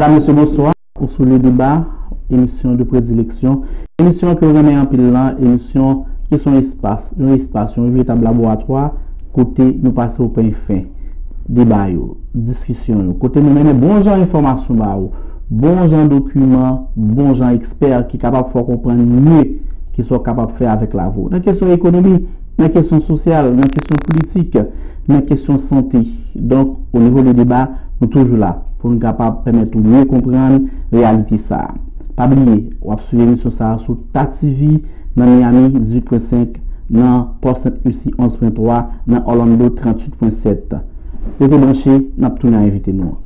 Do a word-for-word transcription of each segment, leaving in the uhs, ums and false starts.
Medam, mesye, bonswa. Ou sou Le Débat, emisyon de prédilection. Emisyon ke w renmen anpil lan, emisyon ki se yon espas, yon espas, yon veritab laboratwa kote nou pase o peny fen deba yo, diskisyon yo, kote nou mennen bon jan enfòmasyon ba ou, bon jan dokiman, bon jan ekspè ki kapab fè w konprann mye ki sa w kapab fè avèk lavi w. Nan kesyon ekonomi, nan kesyon sosyal, nan kesyon politik, nan kesyon sante. Donk, o nivo de deba, nou toujou la pou nou kapab pèmèt ou mye konprann reyalite sa a. Pa bliye, w ap swiv emisyon sa a sou Ta T V nan Miami, dizuit pwen senk, nan Port Saint Lucie, onz pwen twa, nan Orlando, tranntuit pwen sèt. Rete branche, n ap tounen a envite nou an.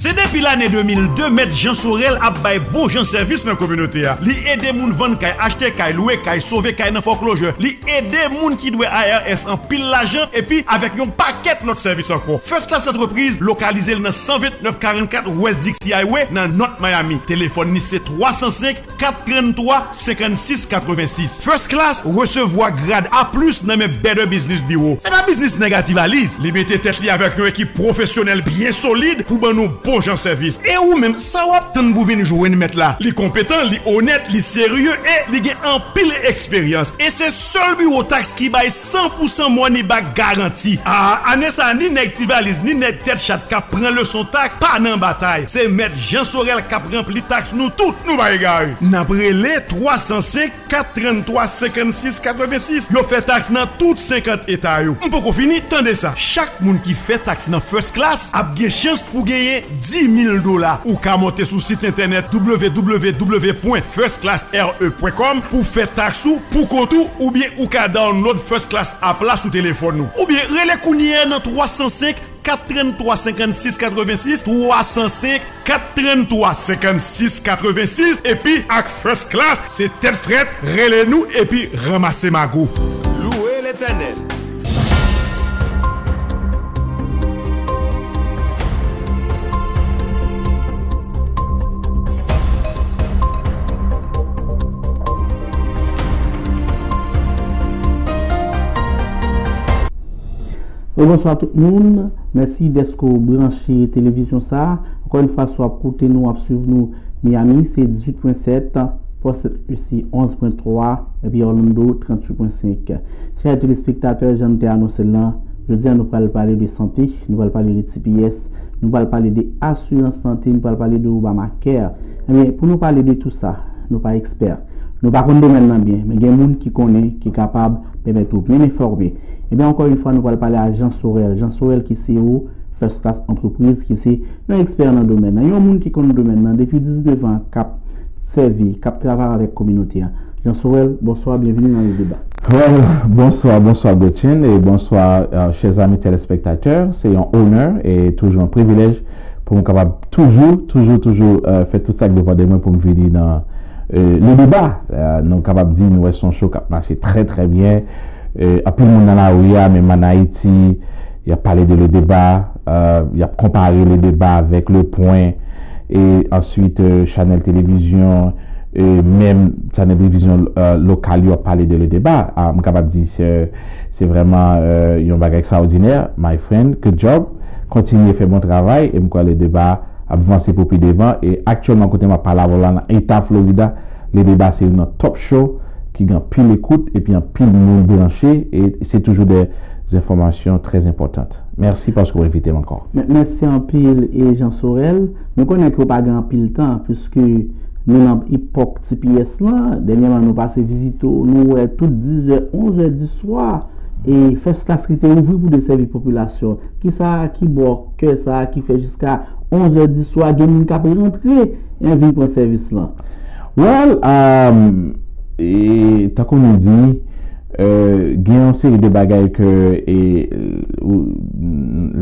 Se depi lane de mil de, Mèt Jean Sorel ap bay bon jan sèvis nan kominote a. Li ede moun vann kay, achte kay, lwe kay, sove kay nan foreclosure. Li ede moun ki dwe I R S anpil lajan, epi avèk yon pakèt lòt sèvis ankò. First Class Entreprise lokalize l nan san vennèf karannkat West Dixie Highway, nan North Miami. Telefòn li se twa san senk, kat trannntwa, senkannsis katrevensis. First Class resevwa grad A plis nan men Better Business Bureau. Se pa biznis nèg a ti valiz. Li mete tèt li avèk yon ekip pwofesyonèl byen solid pou ban nou bon jan sèvis. E ou menm, sa w ap tann pou vin jwenn mèt la? Li konpetan, li onèt, li serye e li gen anpil eksperyans. E se sèl biwo taks ki bay san pou san money back garanti. A, ane sa a, ni nèg ti valiz, ni nèg tèt chat k ap pran leson taks pa nan batay. Se Mèt Jean Sorel k ap ranpli taks nou tout, nou pa egare. N ap rele twa san senk, kat trannntwa, senkannsis katrevensis. Yo fè taks nan tout senkant eta yo. M poko fini, tande sa. Chak moun ki fè taks nan First Class ap gen chans pou genyen di mil dola. Ou ka monte sou sit entènèt w w w pwen first class r e pwen com pou fè taks ou pou kont ou, oubyen ou ka download First Class app la sou telefòn ou. Oubyen rele kounye a nan twa san senk, kat trannntwa, senkannsis katrevensis, twa san senk, kat trannntwa, senkannsis katrevensis, epi ak First Class, se tèt frèt, rele nou epi ranmase mago. Louwe Letènèl. Rebonswa tout moun. Mèsi dèske w branche televizyon sa a. Ankò yon fwa, si w ap koute nou, w ap swiv nou Miami, se dizuit pwen sèt, Port Saint Lucie, onz pwen twa, epi Orlando, tranntuit pwen senk. Chè telespektatè, jan nou te anonse l lan, jodi a nou pral pale de sante, nou pral pale de T P S, nou pral pale de asirans sante, nou pral pale de Obamacare. Ebyen, pou nou pale de tou sa, nou pa ekspè. Nou pa konn domèn nan byen, men gen moun ki konnen, ki kapab pèmèt ou byen enfòme. Ebyen, ankò yon fwa, nou pral pale a Jean Sorel. Jean Sorel ki se C E O First Class Entreprise, ki se yon ekspè nan domèn nan. Yon moun ki konn domèn nan depi diznèf an, k ap sèvi, k ap travay avèk kominote a. Jean Sorel, bonswa, byenvini nan Le Débat. Well, bonswa, bonswa Gretchen, e bonswa, euh, chers amis téléspectateurs. Se yon onè e toujou yon privilèj pou m kapab toujou, toujou, toujou, euh, fè tout sa k depann de mwen pou m vini nan, euh, Le Débat. Euh, nou kapab di, nou wè se yon show k ap mache trè, trè byen. Euh, anpil moun nan lari a, menm ann Ayiti, y ap pale de Le Débat, euh, y ap konpare Le Débat avèk Le Point, e answit, euh, chanèl televizyon, euh, menm chanèl televizyon, euh, lokal yo ap pale de Le Débat. Ah, m kapab di se, se vrèman, euh, yon bagay ekstraòdinè. My friend, good job. Kontinye fè bon travay, e m kwè Le Débat ap vanse pou pi devan. E aktyèlman, kote m ap pale avè w la, nan eta Florida, Le Débat se youn nan top show ki gen anpil ekout epi anpil moun branche, e se toujou de enfòmasyon trè enpòtan. Mèsi paske w envite m ankò. Mè-, mèsi anpil, e Jean Sorel. Nou konnen ke w pa gen anpil tan, piske nou nan epòk T P S lan. Dènyèman, nou pase vizite w, nou wè tout dizè, onzè di swa, e First Class ki te ouvri pou desèvi popilasyon. Kisa ki ba w kè sa a ki fè jiska onzè di swa, gen moun k ap rantre, e vin pran sèvis lan? Well, um, e, tankou nou di, euh, gen yon seri de bagay ke, e, ou,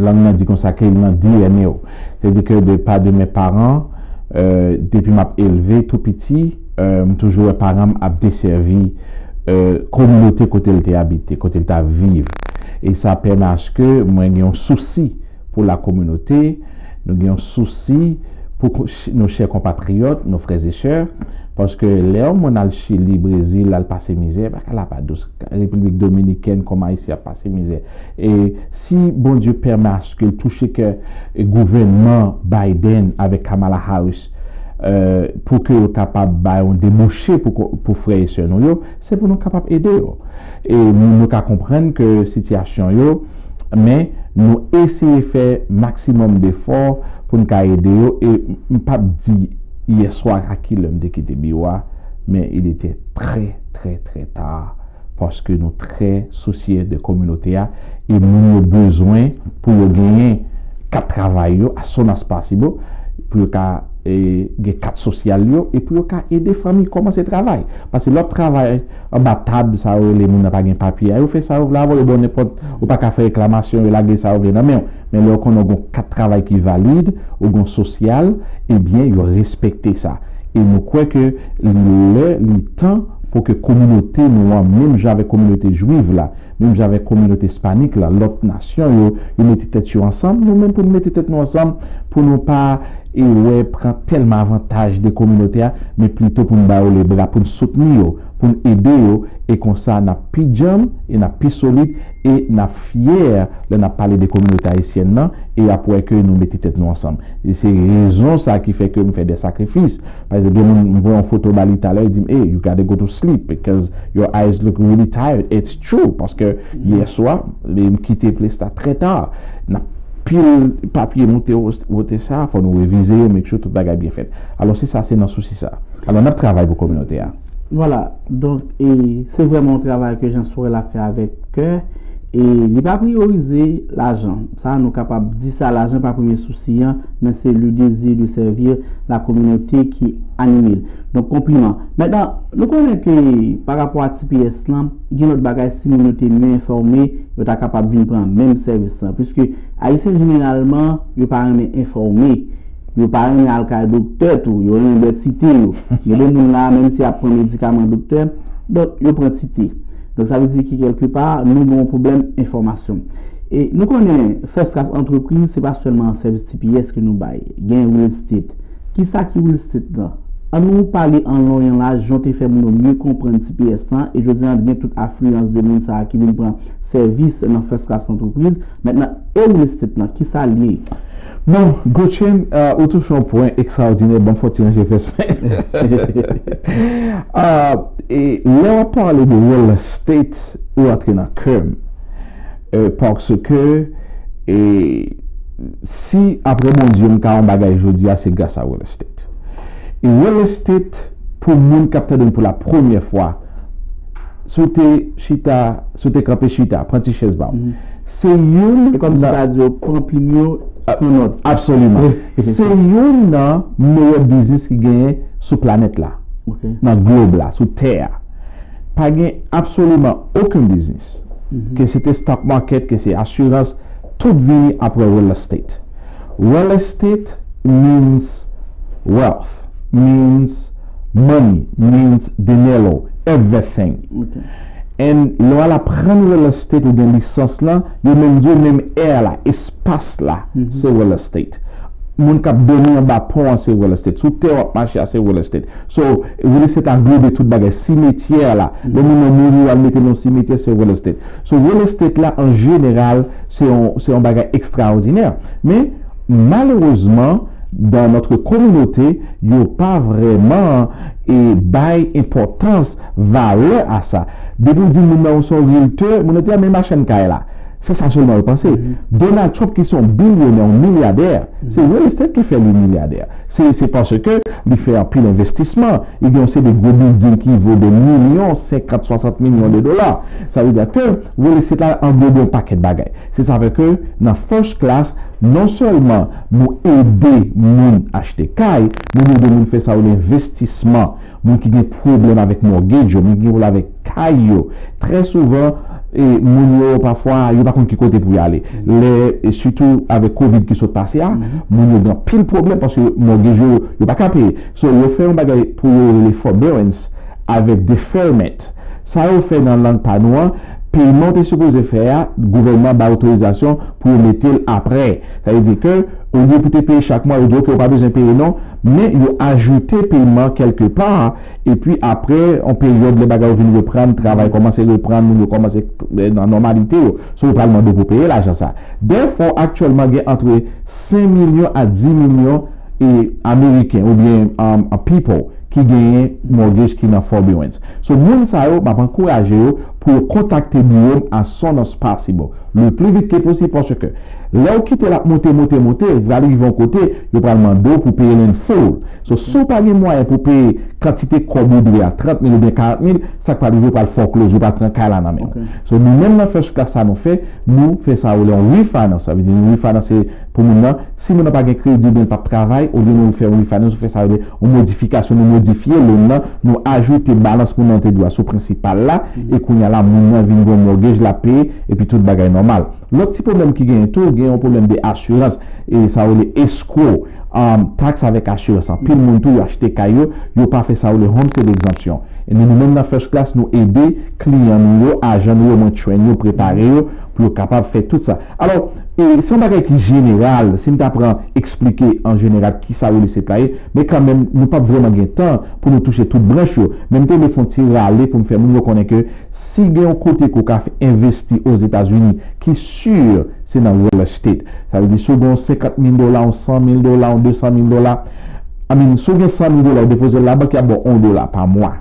lang nan di konsa, ke nan D N A w. Sètadi ke de pa de mes parents, euh, depi m ap elve tou piti, euh, m toujou wè paran m ap desèvi, euh, kominote kote l te abite, kote l t ap viv. E sa pèmè aske mwen gen yon sousi pou la kominote, nou gen yon sousi pou ko- ch- nou chè konpatriyòt, nou frè e sè, paske lè yon moun al Chili, Brezil, al pase mizè, pa ka la pa dous, Repiblik Dominikèn, kòman Ayisyen ap pase mizè. E si Bondye pèmè aske l touche kè e gouvènman Biden avèk Kamala Harris, euh, pou ke yo kapab bay yon debouche pou, ko- pou frè e sè nou yo, se pou nou kapab ede yo. E nou, nou ka konprann ke sitiyasyon yo, men nou eseye fè maksimòm defò pou n ka ede yo. E m p ap di yèswa a kilè m te kite biwo a, men il était très, très, très tard. Paske nou trè sousye de kominote a, e moun yo bezwen pou yo genyen kat travay yo, as soon as possible, pou yo ka e, gen kat sosyal yo, e pou yo ka ede fanmi kòmanse travay. Paske lè w ap travay anba tab, sa yo rele moun nan pa gen papye a, yo fè sa yo vle avè w, yo ba w nenpòt, ou pa ka fè reklamasyon, yo lage sa yo vle nan men w. Men lè yo konnen w gen kat travay ki valid, ou gen sosyal, ebyen, yo respekte sa. E nou kwè ke lè li tan pou ke kominote nou an, menm jan avèk kominote jwiv la, menm jan avèk kominote ispanik la, lòt nasyon yo, yo mete tèt yo ansanm, nou menm pou n mete tèt nou ansanm, pou nou pa e wè pran tèlman avantaj de kominote a, men plito pou n ba yo lebra, pou n soutni yo, pou n ede yo, e konsa n ap pi djanm, e n ap pi solid, e n ap fyè lè n ap pale de kominote ayisyèn nan, e y ap wè ke nou mete tèt nou ansanm. E se rezon sa ki fè ke m fè de sakrifis. Pa egzanp, gen moun, m voye yon foto ba li talè, li di m, "Hey, you gotta go to sleep because your eyes look really tired." It's true, paske yè swa, m kite plas la trè ta. N ap pil papye monte, wote sa, fò nou revize yo, make sure tout bagay byen fèt. Alò, se sa, se nan sousi sa. Alò, n ap travay pou kominote a. Vwala, donk, e se vrèman yon travay ke Jean Sorel ap fè avèk kè, e li pa priyorize lajan. Sa, nou kapab di sa, lajan pa premye sousi an, men se le désir de servir la communauté ki anime l. Donk, konpliman. Mentnan, nou konnen ke pa rapò a T P S lan, gen lòt bagay, si moun yo te mye enfòme, yo ta kapab vin pran menm sèvis lan. Piske Ayisyen jeneralman, yo pa renmen enfòme. Yo pa renmen al kay doktè tou, yo renmen bèt site yo. Gen de moun la, menm si y ap pran medikaman doktè, donk yo pran site. Donk sa vle di ke kèlkepa, nou gen yon pwoblèm enfòmasyon. E nou konnen First Class Entreprise, se pa sèlman sèvis T P S ke nou bay. Gen real estate. Kisa ki real estate lan? Ann nou pale an lon e an laj, jan w te fè moun yo mye konprann T P S lan, e jodi a, gen tout afliyans de moun sa a ki vin pran sèvis nan First Class Entreprise. Mentnan, e real estate lan, kisa l ye? Bon, Gretchen, euh, ou touche yon pwen ekstraòdinè, ban m fè yon ti ranje fès mwen. Euh, e lè w ap pale de real estate, ou antre nan kè m. Euh, paske, e, si apre Bondye, m ka yon bagay jodi a, se gras a real estate. E real estate, pou moun k ap tande m pou la premyè fwa, si w te chita, si w te kanpe chita, pran ti chèz ba w. Se youn E kòm si w nan ta di yo, pran plim yo, pran nòt. Absoliman. Se youn nan meyè biznis ki genyen sou planèt la, nan globe la, sou tè a. Pa gen absoliman okenn biznis. Ke se te stock market, ke se asirans, tout vini apre real estate. Real estate means wealth, means money, means dinero, everything. And lè w al aprann real estate, ou gen lisans lan, yo menm di w menm air la, espas la, se real estate. Moun k ap dòmi anba pon an, se real estate. Sou tè w ap mache a, se real estate. So, real estate anglobe tout bagay. Simetyè la, lè moun nan mouri, w al mete l nan simetyè, se real estate. So, real estate la, an jeneral, se yon, se yon bagay ekstraòdinè. Men, malerezman, dans notre communauté, yo pa vrèman e bay enpòtans, valè a sa. Depi w di moun nan ou se yon realtor, moun nan di, "A, men machann kay la." Se sa sèlman yo panse. Donald Trump, ki se yon bilyonè, yon milyadè, se real estate ki fè li milyadè. Se, se paske li fè anpil envestisman. Li gen yon seri de gwo building ki vo de milyon, senkant, swasant milyon de dola. Sa vle di ke real estate la anglobe yon pakèt bagay. Se sa fè ke nan First Class, non sèlman nou ede moun achte kay, men nou ede moun fè sa yo rele envestisman. Moun ki gen pwoblèm avèk mortgage yo, moun ki gen pwoblèm avèk kay yo. Trè souvan, e, moun yo pafwa, yo pa konn ki kote pou y ale. Lè, e sitou avèk covid ki sot pase a, moun yo gen anpil pwoblèm paske mortgage yo, yo pa ka peye. So, yo fè yon bagay pou yo rele forbearance avèk deferment. Sa yo fè nan lang pa nou an, peyman w te sipoze fè a, gouvènman bay otorizasyon pou yo mete l aprè. Sa vle di ke, olye pou te peye chak mwa, yo di, "Ok, ou pa bezwen peye non," men yo ajoute peyman kèlke pa, epi aprè yon peryòd, lè bagay yo vin reprann, travay kòmanse reprann, moun yo kòmanse, eh, nan nòmalite yo, so yo pral mande w pou peye lajan sa. Therefore, aktyèlman, gen antre senk milyon a dis milyon, eh, Ameriken oubyen, um, people ki genyen mortgage ki nan forbearance. So, moun sa yo, m ap ankouraje yo pou yo kontakte biwo m as soon as possible. Le pli vit ke posib, paske lè w kite l ap monte, monte, monte, pral rive yon kote, yo pral mande w pou peye l in full. So, si w pa gen mwayen pou peye kantite kòb ou dwe a, trant mil oubyen karant mil, sa k pral rive, yo pral foreclose, yo pral pran kay la nan men w. So, nou menm nan First Class sa nou fè, nou fè sa yo rele yon refinance. Sa vle di nou refinance pou moun nan. Si moun nan pa gen kredi oubyen l p ap travay, olye nou fè yon refinance, nou fè sa yo rele yon modifikasyon, nou modifye loan nan, nou ajoute balans moun nan te dwe a sou prensipal la, e kounye a la, moun nan vin gen yon mortgage l ap peye, epi tout bagay nòmal. Lòt ti pwoblèm ki genyen tou, gen yon pwoblèm de asirans, e sa yo rele escrow, um, taks avèk asirans. Anpil moun tou, yo achte kay yo, yo pa fè sa yo rele homestead exemption. E nou, nou menm nan First Class, nou ede kliyan nou yo, ajan nou yo, mwen train yo, prepare yo, pou yo kapab fè tout sa. Alò, e, se yon bagay ki jeneral, si m ta pran eksplike an jeneral ki sa real estate la ye, men kanmenm, nou p ap vrèman gen tan pou nou touche tout branch yo. Men m te vle fè yon ti rale pou m fè moun yo konnen ke si gen yon kote ke w ka fè envesti Ozetazini ki si se nan real estate, sa vle di si w gen yon senkant mil dola, yon san mil dola, yon de san mil dola, I mean, si w gen san mil dola, w depoze l labank, y ap ba w yon dola pa mwa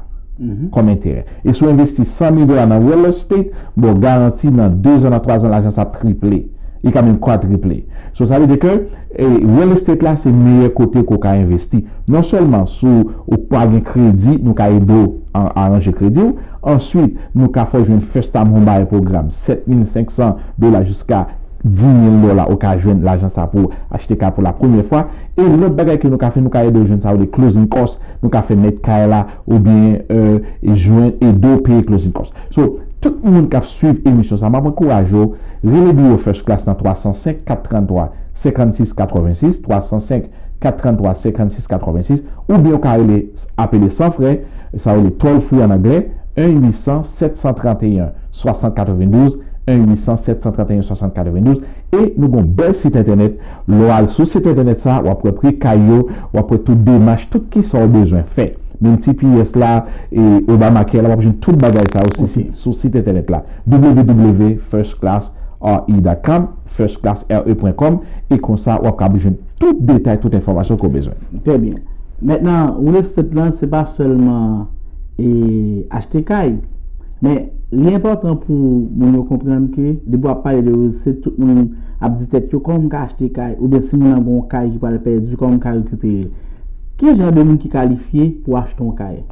kòm enterè. E si w envesti san mil dola nan real estate, m ba w garanti nan de zan, nan twa zan, lajan sa ap triple. Li ka menm kwatriple. So, sa vle di ke, eh, real estate la, se meyè kote ke w ka envesti. Non sèlman si w pa gen kredi, nou ka ede w an-, aranje kredi w. Answit, nou ka fè w jwenn first time home buyer program, sèt mil senk san dola jiska dis mil dola, ou ka jwenn lajan sa pou achte kay pou la premyè fwa. E lòt bagay ke nou ka fè, nou ka ede w jwenn sa yo rele closing cost, nou ka fè mèt kay la, oubyen, euh, e jwenn, ede w peye closing cost. So, tout moun k ap swiv emisyon sa, m ap ankouraje w, rele biwo First Class nan twa san senk, kat trannntwa, senkannsis katrevensis, twa san senk, kat trannntwa, senkannsis katrevensis, oubyen w ka rele, apele san frè, sa yo rele toll free an anglè, un huit cents, sept cent trente et un, soixante quatre-vingt-douze, un huit cents, sept cent trente et un, soixante quatre-vingt-douze, e nou gon bèl sit entènèt. Lè w al sou sit entènèt sa, w ap wè pri kay yo, w ap wè tout demach, tout ki sa w bezwen fè. Menm T P S la, e Obamacare la, w ap jwenn tout bagay sa yo sou sit, sou sit entènèt la. W W W first class R E dot com, first class R E point com, e konsa w ap kapab jwenn tout detay, tout enfòmasyon ke w bezwen. Trè byen. Mentnan, real estate lan, se pa sèlman, e, achte kay, men li enpòtan pou moun yo konprann ke depi w ap pale de real estate, tout moun ap di tèt yo, "Kòman m ka achte kay?" Oubyen si moun nan gen yon kay ki pral pèdi, "Kòman m ka rekipere l?" Ki jan de moun ki kalifye pou achte yon kay?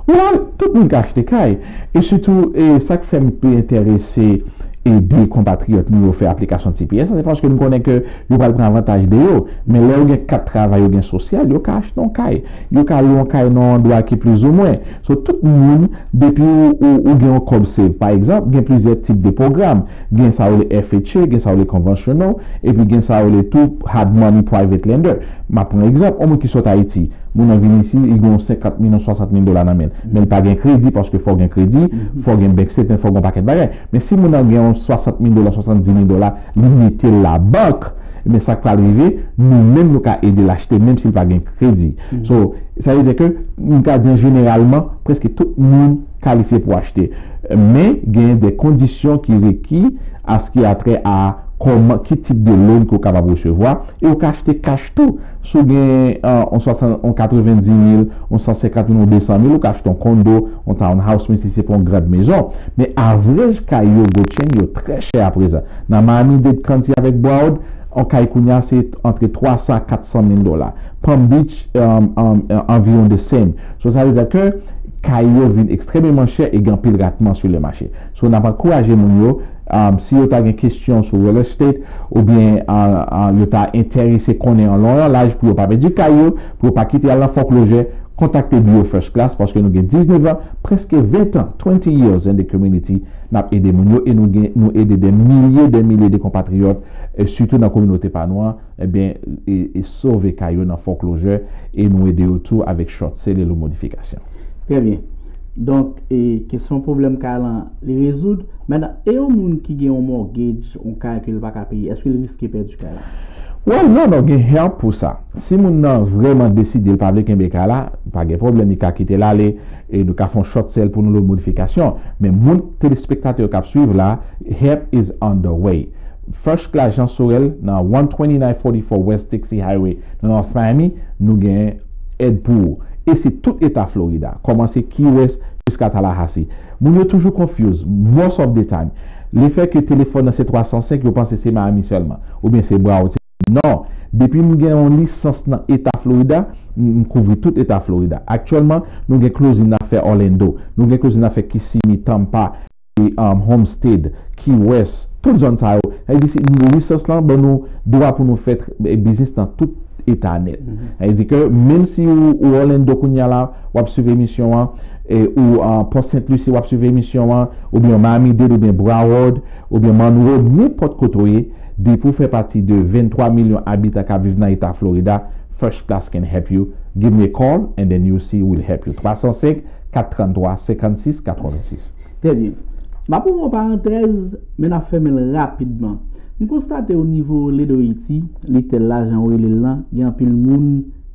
Well, tout moun ka achte kay. E sitou, e sa k fè m pi enterese ede konpatriyòt nou yo fè aplikasyon T P S, se paske m konnen ke yo pral pran avantaj de yo. Men lè yo gen kat travay, yo gen sosyal, yo ka achte yon kay. Yo ka lwe yon kay nan yon andwa ki plizoumwen. So, tout moun, depi ou, ou, ou gen yon kòb save, pa egzanp, gen plizyè tip de pwogram. Gen sa yo rele F H A, gen sa yo rele conventional, epi gen sa yo rele tou hard money private lender. M ap pran egzanp, yon moun ki sot Ayiti, moun nan vin isi, li gen yon senkant mil, yon swasant mil dola nan men l. Men li pa gen kredi, paske fò w gen kredi, fò w gen bank statement, fò w gen yon pakèt bagay. Men si moun nan gen yon swasant mil dola, swasanndis mil dola, li mete l labank, men sa k pral rive, nou menm nou ka ede l achte, menm si l pa gen kredi. So, sa vle di ke, m ka di jeneralman, prèske tout moun kalifye pou achte. Men, gen de kondisyon ki reki a sa ki a trè a kòman, ki tip de loan ke w kapab resevwa, e w ka achte cash tou. Si w gen, euh, yon swasant, yon katrevenndis mil, yon san senkant mil, yon de san mil, ou ka achte yon condo, yon townhouse, menm si se pa yon grand mezon. Men average kay yo, Gold Chain, yo trè chè aprezan. Nan Miami-Dade County avèk Broward, yon kay kounye a se antre twa san a kat san mil dola. Palm Beach, um, um, uh, anviwon the same. So, sa vle di ke kay yo vin ekstrèmeman chè e gen anpil ratman sou le mache. So, n ap ankouraje moun yo, um, si yo ta gen kesyon sou real estate, oubyen, uh, uh, yo ta enterese konnen an lon an laj pou yo pa pèdi kay yo, pou yo pa kite al nan foreclosure, kontakte biwo First Class, paske nou gen diznèf an, prèske ven an, twenty years in the community, n ap ede moun yo, e nou gen, nou ede de milye, de milye de konpatriyòt, e sitou nan kominote pa nou an, ebyen, e, e sove kay yo nan foreclosure, e nou ede yo tou avèk short sale e lòt modifikasyon. Trè byen. Donk, e, kesyon pwoblèm kay lan, li rezoud. Mentnan, e yon moun ki gen yon mortgage, yon kay ke l pa ka peye, èske l riske pèdi kay la? Well, non, non, gen help pou sa. Si moun nan vrèman deside l pa vle kenbe kay la, pa gen pwoblèm, li ka kite l ale, e nou ka fè yon short sale pou nou load modifikasyon. Men moun telespektatè yo k ap swiv la, help is on the way. First Class Jean Sorel nan one twenty-nine forty-four West Dixie Highway nan North Miami, nou gen èd pou ou. E se tout eta Florida, kòmanse Key West jiska Tallahassee. Moun yo toujou confuse, most of the time. Lefè ke telefòn nan se twa san senk, yo panse se Miami sèlman, oubyen se Broward. Non, depi m gen yon lisans nan eta Florida, m m kouvri tout eta Florida. Aktyèlman, nou gen closing n ap fè Orlando, nou gen closing n ap fè Kissimmee, Tampa, e, um, Homestead, Key West, tout zòn sa yo. Sa vle di, si, lisans lan ban nou dwa pou nou fè tr- e, biznis nan tout eta nèt. Sa vle di ke menm si ou, ou Orlando kounye a la, w ap swiv emisyon an, e ou an Port Saint Lucie, w ap swiv emisyon an, oubyen Miami-Dade, oubyen Broward, oubyen Monroe, nenpòt kote w ye, depi w fè pati de venntwa milyon abitan k ap viv nan eta Florida, First Class can help you. Give me a call and then you see we'll help you. Twa san senk, kat trannntwa, senkannsis, katrevensis. Trè byen. M ap ouvri yon parantèz, men n ap fèmen l rapidman. M konstate o nivo Ledo Haiti, Litel la, jan w rele l lan, gen anpil moun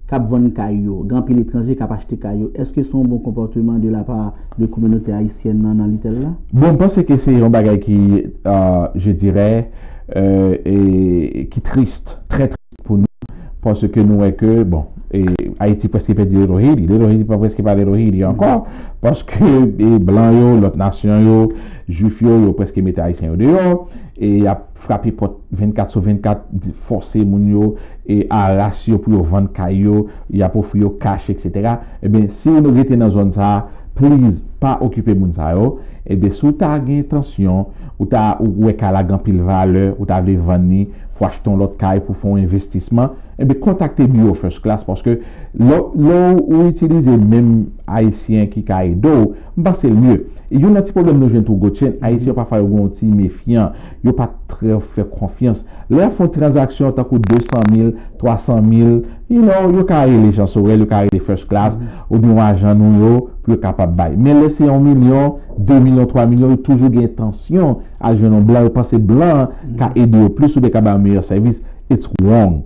k ap vann kay yo, gen anpil etranje k ap achte kay yo. Èske se yon bon konpòteman de la pa de kominote ayisyèn nan nan Litel la? Bon, m panse ke se yon bagay ki, euh, je dirais, euh, e, ki tris, trè tris pou nou, paske nou wè ke, bon, e, Ayiti prèske pèdi Little Haiti, Little Haiti pa prèske pa Little Haiti ankò, paske e, blan yo, lòt nasyon yo, jwif yo, yo prèske mete Ayisyen yo deyò, e y ap frape pòt vennkat sou vennkat, fòse moun yo, e aras yo pou yo vann kay yo, y ap ofri yo kach, etsetera. Ebyen, si nou rete nan zòn sa a, please, pa okipe moun sa yo. Ebyen, si w ta gen entansyon, ou ta ou wè kay la gen anpil valè, ou ta vle vann li pou achte yon lòt kay, pou fè yon envestisman, ebyen, kontakte biwo First Class, paske lè, lè ou itilize menm Ayisyen ki ka ede w, m panse l mye. E youn nan ti pwoblèm nou jwenn tou, Gotchen, Ayisyen yo pafwa yo gen yon ti mefyan, yo pa trè fè konfyans. Lè y ap fè yon tranzaksyon tankou de san mil, twa san mil, you know, yo ka rele Jean Sorel, yo ka rele First Class, oubyen yon ajan nou yo, pou yo kapab bay. Men lè se yon milyon, de milyon, twa milyon, yo toujou gen entansyon al jwenn yon blan, yo panse blan an ka ede yo plis oubyen ka ba yo meyè sèvis. It's wrong.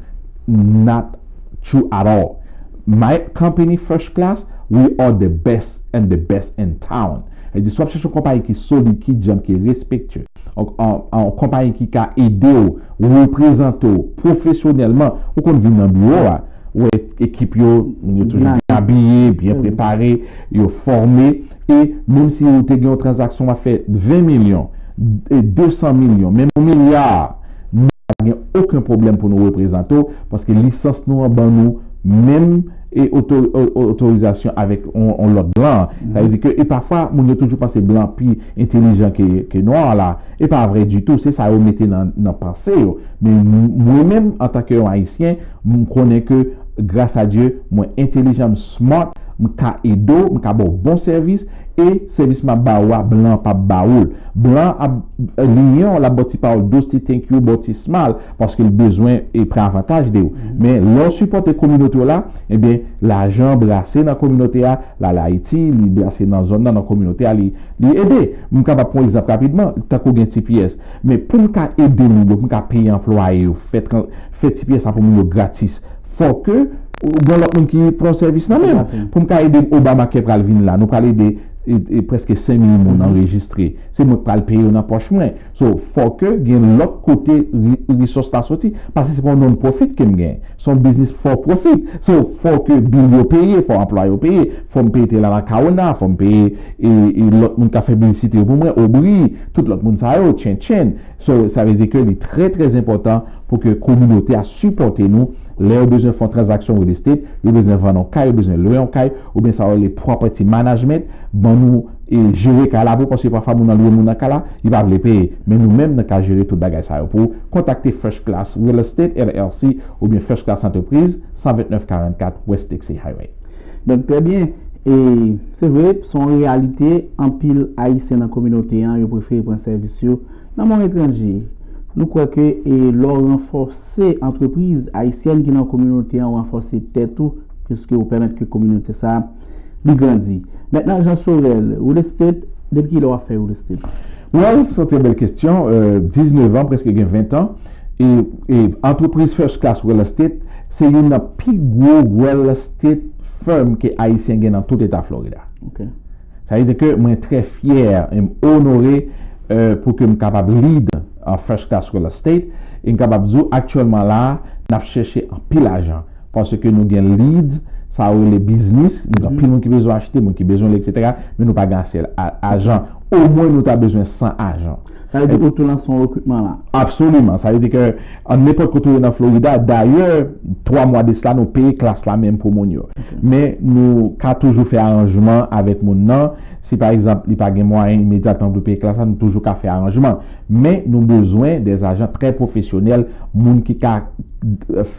Not true at all. My company, First Class, we are the best and the best in town. Sa vle di, si w ap chèche yon konpayi ki solid, ki djanm, ki respektye, yon, yon, yon konpayi ki ka ede w, reprezante w pwofesyonèlman, ou konn vin nan biwo a, ou wè ekip yo, moun yo toujou byen abiye, byen prepare, yo fòme, e menm si ou te gen yon tranzaksyon w ap fè ven milyon, e de san milyon, menm yon milya, nou pa gen okenn pwoblèm pou nou reprezante w, paske lisans nou an ban nou menm e oto- o- otorizasyon avèk on, on lòt blan. Sa vle di ke, e pafwa, moun yo toujou panse blan pi entelijan ke, ke nwa la. E pa vre ditou, se sa yo mete nan, nan panse yo. Men m- mwen menm, antanke yon Ayisyen, m konnen ke, gras a Dye, mwen entelijan, m smart, m ka ede w, m ka ba w bon sèvis, e sèvis m ap ba ou a, blan an p ap ba ou l. Blan an ap liyen w, l ap ba w ti pawòl dous, ti thank you, ba w ti smile, paske l bezwen e pran avantaj de ou. Men lè w sipòte kominote w la, ebyen, lajan brase nan kominote a, l al Ayiti, li brase nan zòn nan, nan kominote a, li, li ede. M kapab pran yon egzanp rapidman, tankou gen T P S. Men pou m ka ede moun yo, pou m ka peye anplwaye yo, fè tran- fè T P S la pou moun yo gratis, fò ke ou gen lòt moun ki pran sèvis nan men m. Pou m ka ede m, Obamacare pral vin la, nou pral ede e, e, prèske senk mil moun anrejistre. Se mwen k pral peye yo nan pòch mwen. So, fò ke gen lòt kote ri- resous la soti, paske se pa yon non-profit ke m gen. Se yon biznis for profit. So, fò ke bil yo peye, fò anplwaye yo peye, fò m peye Telana Kaona, fò m peye e, e lòt moun k ap fè piblisite yo pou mwen, Obri, tout lòt moun sa yo, Chen Chen. So, sa vle di ke li trè, trè enpòtan pou ke kominote a sipòte nou. Lè yo bezwen fè yon tranzaksyon real estate, yo bezwen vann yon kay, yo bezwen lwe yon kay, oubyen sa yo rele property management, ban nou e jere kay la pou, paske pafwa moun nan lwe moun nan kay la, li pa vle peye. Men nou menm, nou ka jere tout bagay sa yo pou ou. Kontakte First Class Real Estate L L C oubyen First Class Entreprise, san vennèf karannkat West Dixie Highway. Donk, trè byen. E se vre, se yon reyalite, anpil Ayisyen nan kominote an, yo prefere pran sèvis yo nan men yon etranje. Nou kwè ke e, lè w ranfòse antrepriz ayisyèn ki nan kominote an, w ranfòse tèt ou, piske w pèmèt ke kominote sa a Li grandi. Mentnan, Jean Sorel, real estate, depi kilè w ap fè real estate? Well, se yon trè bèl kesyon. Euh, diznèf an, prèske gen ven an. E, e antrepriz First Class Real Estate, se youn nan pi gwo real estate firm ke Ayisyen gen nan tout eta Florida. Ok. Sa vle di ke mwen trè fyè e m onore euh, pou ke m kapab lead an First Class Real Estate. E m kapab di w aktyèlman la, n ap chèche anpil ajan. Paske nou gen lead, sa yo rele biznis, nou gen anpil moun ki bezwen achte, moun ki bezwen li, etsetera. Men nou pa gen ase a- ajan. Omwen nou ta bezwen san ajan. Sa vle di ou tou lanse yon rekritman la? Absoliman. Sa vle di ke an nenpòt kote ou ye nan Florida, dayè, twa mwa de sila, nou peye klas la menm pou moun yo. Men nou ka toujou fè aranjman avèk moun nan. Si pa egzanp, li pa gen mwayen imedyatman pou peye klas la, nou toujou ka fè aranjman. Men nou bezwen dè ajan trè pwofesyonèl, moun ki ka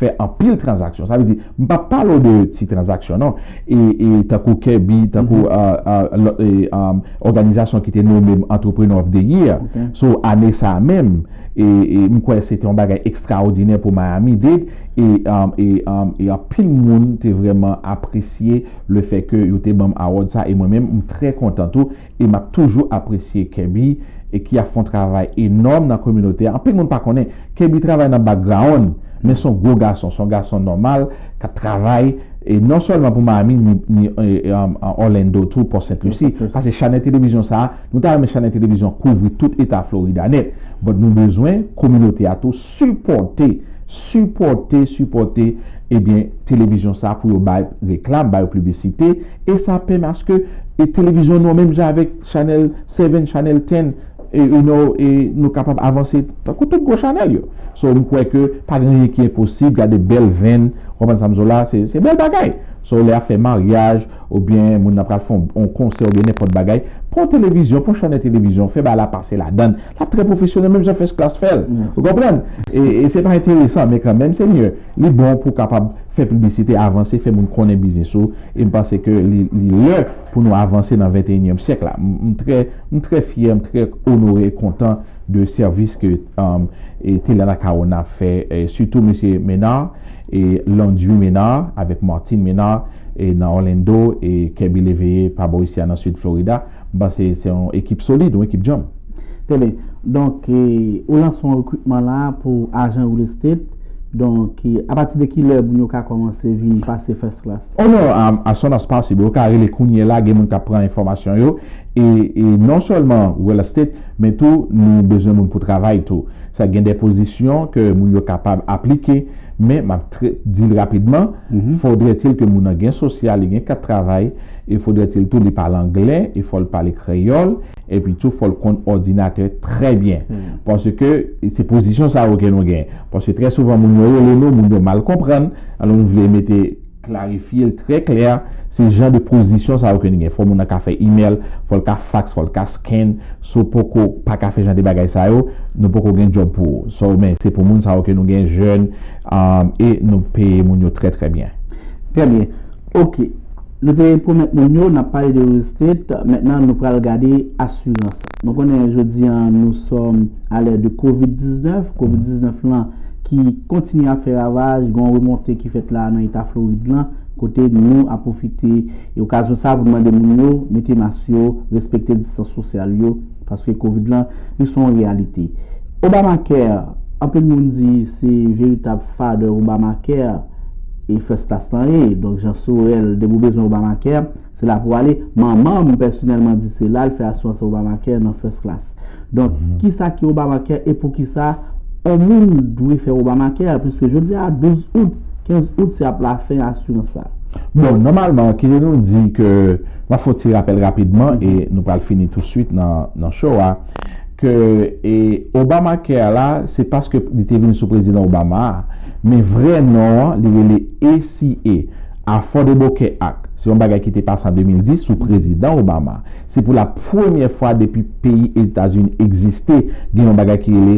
fè anpil tranzaksyon. Sa vle di, m p ap pale w de ti tranzaksyon non. E, e tankou Kirby, tankou euh, euh, lò- e, um, òganizasyon ki te nome m Entrepreneur of the Year. So, ane sa a menm, e, e m kwè se te yon bagay ekstraòdinè pou Miami-Dade. E, um, e, um, e anpil moun te vrèman apresye le fè ke yo te ban m award sa. E mwen menm, m trè kontan tou. E m ap toujou apresye Kirby e ki ap fè yon travay enòm nan kominote a. Anpil moun pa konnen Kirby travay nan background, men se yon gwo gason, se yon gason nòmal k ap travay e non sèlman pou Miami, ni, ni e, e, um, an Orlando tou, Port Saint Lucie. Paske chanèl televizyon sa a, nou ta renmen chanèl televizyon kouvri tout eta Florida nèt. But nou bezwen kominote a tou sipòte, sipòte, sipòte, ebyen, televizyon sa a pou yo bay reklam, bay yo piblisite, e sa pèmè aske e televizyon nou menm jan avèk Channel seven, Channel ten, e, you know, e nou kapab avanse tankou tout gwo chanèl yo. So, m kwè ke pa gen anyen ki enposib, gade bèl venn, w konprann sa m di w la, se, se bèl bagay. So, lè y ap fè maryaj, oubyen moun nan pral fè yon, yon konsè, oubyen nenpòt bagay, pran televizyon, pran chanèl televizyon, fè bagay la pase ladan l. L ap trè pwofesyonèl, menm jan First Class fè l. Ou konprann? E, e se pa enteresan, men kanmenm, se mye. Li bon pou w kapab fè piblisite, avanse, fè moun konnen biznis ou. E m panse ke li, li lè pou nou avanse nan venteyinyèm syèk la. M, m trè, m trè fyè, m trè onore e kontan de sèvis ke um, e Tele Anacaona fè, e sitou mesye Menard, e Landry Menard, avèk Martin Menard, e nan Orlando, e Kirby Leveye pa bò isi a nan Sid Florida. M panse se yon ekip solid, yon ekip djanm. Trè byen. Donk, e, ou lanse yon rekritman la pou ajan real estate. Donk, e, apati de ki lè moun yo ka kòmanse vin pase First Class? Oh non, um, as soon as possible. Ou ka rele kounye la, gen moun k ap pran enfòmasyon yo. E, e non sèlman real estate, men tou nou bezwen moun pou travay tou. Sa gen de pozisyon ke moun yo kapab aplike, men m ap trè- di l rapidman, fodrètil ke moun nan gen sosyal, li gen kat travay, e fodrètil tou li pale anglè, e fò l pale kreyòl, epi tou fò l konn òdinatè trè byen. Paske se pozisyon sa yo ke nou gen. Paske trè souvan moun yo rele nou, moun yo mal konprann, alò nou vle mete klarifye l trè klè, se jan de pozisyon sa yo ke nou gen. Fò moun nan ka fè imèl, fò l ka fax, fò l ka scan, si w poko pa ka fè jan de bagay sa yo, nou poko gen djòb pou ou. So, men se pou moun sa yo ke nou gen jèn, um, e nou peye moun yo trè, trè byen. Trè byen. Ok. Nou te pwomèt moun yo, n ap pale de real estate. Mentnan, nou pral gade asirans. Nou konnen jodi a, nou sòm a lè de kovid diznèf. Kovid diznèf lan ki kontinye ap fè ravaj, gen yon remonte ki fèt la nan eta Florid lan, kote nou ap pwofite e okazyon sa a pou n mande moun yo mete mas yo, respekte distans sosyal yo, paske kovid lan, li se yon reyalite. Obamacare, anpil moun di se veritab father Obamacare e First Class lan ye. Donk, Jean Sorel, depi w bezwen Obamacare, se la pou w ale. Manman m pèsonèlman di se la l fè asirans Obamacare nan First Class. Donk, kisa ki Obamacare e poukisa yon moun dwe fè Obamacare? Piske jodi a, douz out, kenz out, se ap lafen asirans sa. Bon, nòmalman, kite nou di ke, m ap fè yon ti rapèl rapidman e nou pral fini touswit nan, nan show a, ke e Obamacare la, se paske li te vin sou prezidan Obama a, men vrè non an, li rele A C A, Affordable Care Act. Se yon bagay ki te pase an de mil dis sou prezidan Obama. Se pou la premyè fwa depi peyi Etazini egziste, gen yon bagay ki rele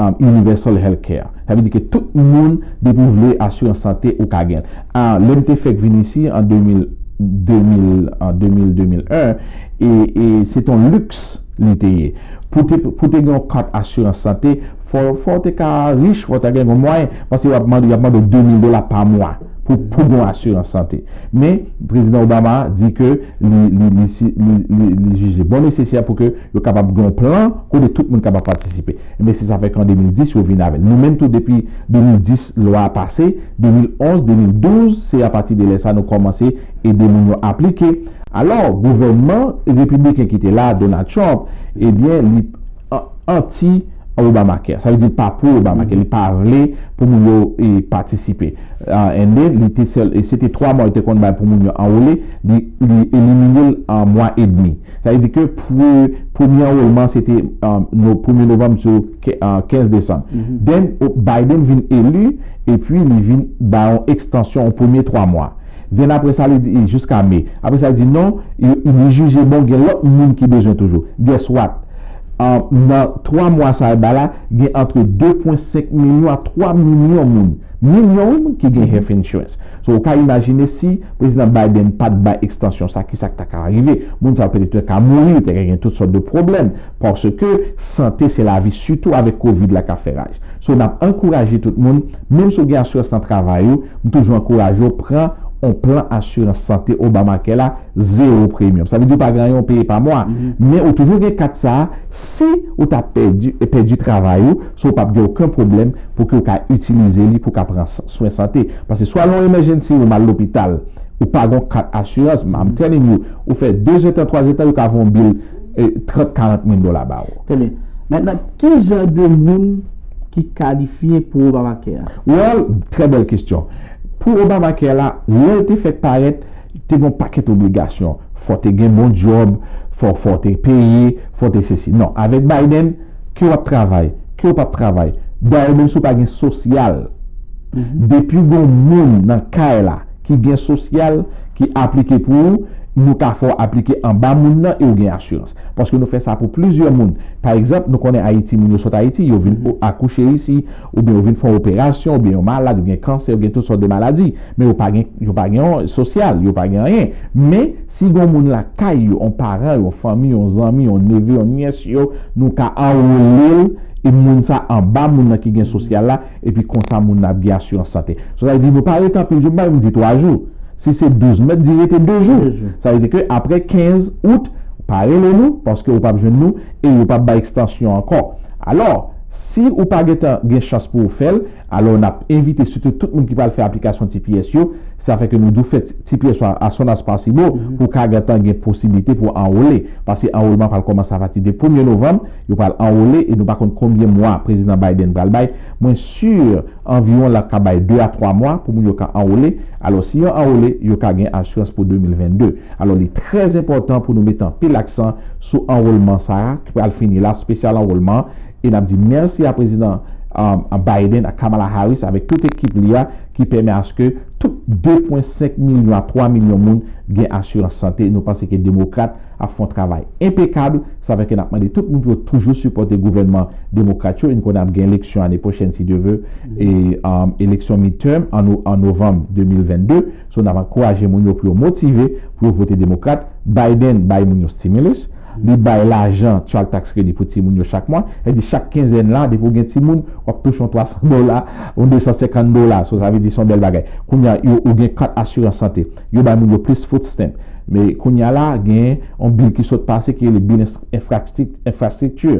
um, Universal Health Care. Sa vle di ke tout moun, depi w vle asirans sante, ou ka gen l. Ah, lè m te fèk vin isi an de mil, de mil, an de mil, de mil en, e, e se t on liks li te ye. Pou te, pou te gen yon kat asirans sante, fò, fò w te ka rich, fò w te gen yon mwayen, paske y ap mande, y ap mande w de mil dola pa mwa pou, pou gen yon asirans sante. Men, Prezidan Obama di ke li, li, li, si- li, li, li jije bon nesesè pou ke yo kapab gen yon plan kote tout moun kapab patisipe. Ebyen, se sa fè ke an de mil dis, yo vin avè l. Nou menm tou, depi de mil dis, lwa a pase, de mil onz, de mil douz, se apati de lè sa nou kòmanse ede moun yo aplike. Alò, gouvènman repibliken ki te la, Donald Trump, ebyen, li an- anti Obamacare. Sa vle di li pa pou Obamacare, li pa vle pou moun yo e, patisipe. Ah, and then, li te sèl, e se te twa mwa yo te konn bay pou moun yo anwole, li, li elimine l an mwa edmi. Sa vle di ke pre- premye anwolman se te ah, no, premye novanm sou ke- ah, kenz desanm. Then, o- Biden vin eli, epi li vin ba yon ekstansyon yon premye twa mwa. Then apre sa, li di jiska me. Apre sa, li di non, li, li jije bon, gen lòt moun ki bezwen toujou. Guess what? Ah, nan twa mwa sa yo bay la, gen antre de pwen senk milyon a twa milyon moun, milyon wi moun ki gen health insurance. So, ou ka imajine si Prezidan Biden pa t bay ekstansyon sa, ki sa k ta ka rive? Moun sa yo petèt te ka mouri, yo te ka gen tout sòt de pwoblèm. Paske sante se lavi, sitou avèk kovid la k ap fè raj. So, n ap ankouraje tout moun, menm si w gen asirans nan travay ou, m toujou ankouraje w pran yon plan asirans sante Obamacare la, zewo premyòm. Sa vle di w pa gen anyen w peye pa mwa, men ou toujou gen kat sa a, si ou ta pèdi, pèdi travay ou, so w p ap gen okenn pwoblèm pou ke w ka itilize li pou w ka pran s- swen sante. Paske swa nan yon emergency ou mal lopital, ou pa gen kat asirans, I'm telling you, ou fè dezèdtan, twazèdtan, yo ka voye yon bil eh, trant, karant mil dola ba ou. Trè byen. Mentnan, ki jan de moun ki kalifye pou Obamacare a? Well, trè bèl kesyon. Pou Obamacare la, lè l te fèk parèt, te gen yon pakèt obligasyon. Fò w te gen bon djòb, fò, fò w te peye, fò w te sesi. Non, avèk Biden, ke w ap travay, ke w p ap travay. Dayè, menm si w pa gen sosyal, depi gen yon moun nan kay la ki gen sosyal, ki aplike pou ou, nou ka fè w aplike anba moun nan e w gen asirans. Paske nou fè sa pou plizyè moun. Pa egzanp, nou konnen Ayiti, moun yo sot Ayiti, yo vin o- akouche isi, oubyen yo vin fè yon operasyon, oubyen yo malad, yo gen kansè, yo gen tout sòt de maladi. Men yo pa gen, yo pa gen yon sosyal, yo pa gen anyen. Men, si gen yon moun lakay yo, yon paran, yon fanmi, yon zanmi, yon neve, yon nyès yo, nou ka anwole l, e moun sa anba moun nan ki gen sosyal la, epi konsa moun nan ap gen asirans sante. So, sa vle di, nou pa rete anpil jou, m pa menm di twa jou. Si se douz mèt, di rete de jou. De jou. Sa vle di ke apre kenz out, pa rele nou, paske ou p ap jwenn nou, e yo p ap bay ekstansyon ankò. Alò, si ou pa gentan gen chans pou w fè l, alò n ap envite sitou tout moun ki pral fè aplikasyon T P S yo, sa fè ke nou dwe fè T P S yo as soon as possible pou w ka gentan gen posiblite pou w anwole. Paske anwolman pral kòmanse apati de premye novanm, yo pral anwole e nou pa konn konbyen mwa Prezidan Biden pral bay. Mwen si anviwon l ap ka bay de a twa mwa pou moun yo ka anwole. Alò, si yo anwole, yo ka gen asirans pou de mil vennde. Alò, li trè enpòtan pou nou mete anpil aksan sou anwolman sa a, ki pral fini la, espesyal anwolman. E n ap di mèsi a Prezidan um, Biden, a Kamala Harris, avèk tout ekip li a, ki pèmèt aske tout de pwen senk milyon a twa milyon moun gen asirans sante. Nou panse ke demokrat ap fè yon travay enpekab. Sa fè ke n ap mande tout moun pou yo toujou sipòte gouvènman demokrat yo. E n konnen ap gen eleksyon ane pwochèn, si Dye vle, e um, eleksyon midterm an, no- an novanm de mil vennde. So, n ap ankouraje moun yo pou yo motive, pou yo vote demokrat. Biden bay moun yo stimulus. Li bay lajan child tax credit pou timoun yo chak mwa. Sa vle di chak kenzèn la, depi w gen timoun, w ap touche yon twa san dola, yon de san senkant dola. So, sa vle di se yon bèl bagay. Kounye a, yo, ou gen kat asirans sante. Yo bay moun yo plis food stamp. Men kounye a la, gen yon bil ki sot pase ki rele bil enfrastrikti,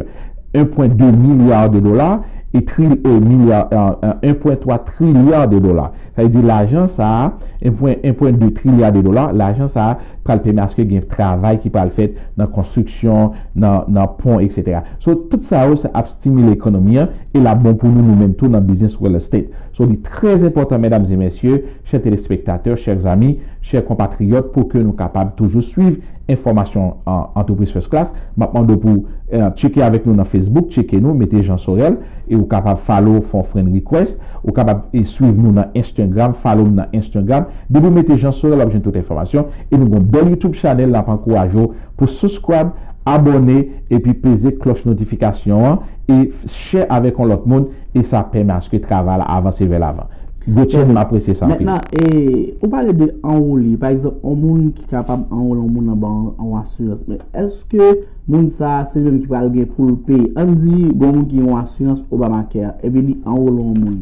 en pwen de milya de dola e tri, e milya, e, e, en pwen twa trilya de dola. Sa vle di lajan sa a, en pwen, en pwen de trilya de dola, lajan sa a pral pèmèt aske gen travay ki pral fèt nan konstriksyon, nan, nan pon, etsetera. So, tout sa yo, sa ap stimile ekonomi an, e l ap bon pou nou, nou menm tou, nan biznis real estate. So, li trè enpòtan, medam e mesye, chè telespektatè, chè zami, chè konpatriyòt, pou ke nou kapab toujou swiv enfòmasyon an Entreprise First Class. M ap mande w pou eh, tcheke avèk nou nan Facebook, tcheke nou, mete Jean Sorel, e ou kapab follow, fè yon friend request, ou kapab e, swiv nou nan Instagram, follow m nan Instagram. Depi w mete Jean Sorel, w ap jwenn tout enfòmasyon. E nou gen yon bèl YouTube channel, n ap ankouraje w pou subscribe, abòne, epi peze klòch notifikasyon an, e share avèk yon lòt moun, e sa pèmèt aske travay la avanse vè lavan. Gauthier, m apresye sa anpil. Mentnan, e, ou pale de anwole. Pa egzanp, yon moun ki kapab anwole yon moun anba yon, yon asirans. Men èske moun sa a se li menm ki pral gen pou l peye? Ann di, gen yon moun ki gen yon asirans Obamacare, epi li anwole yon moun.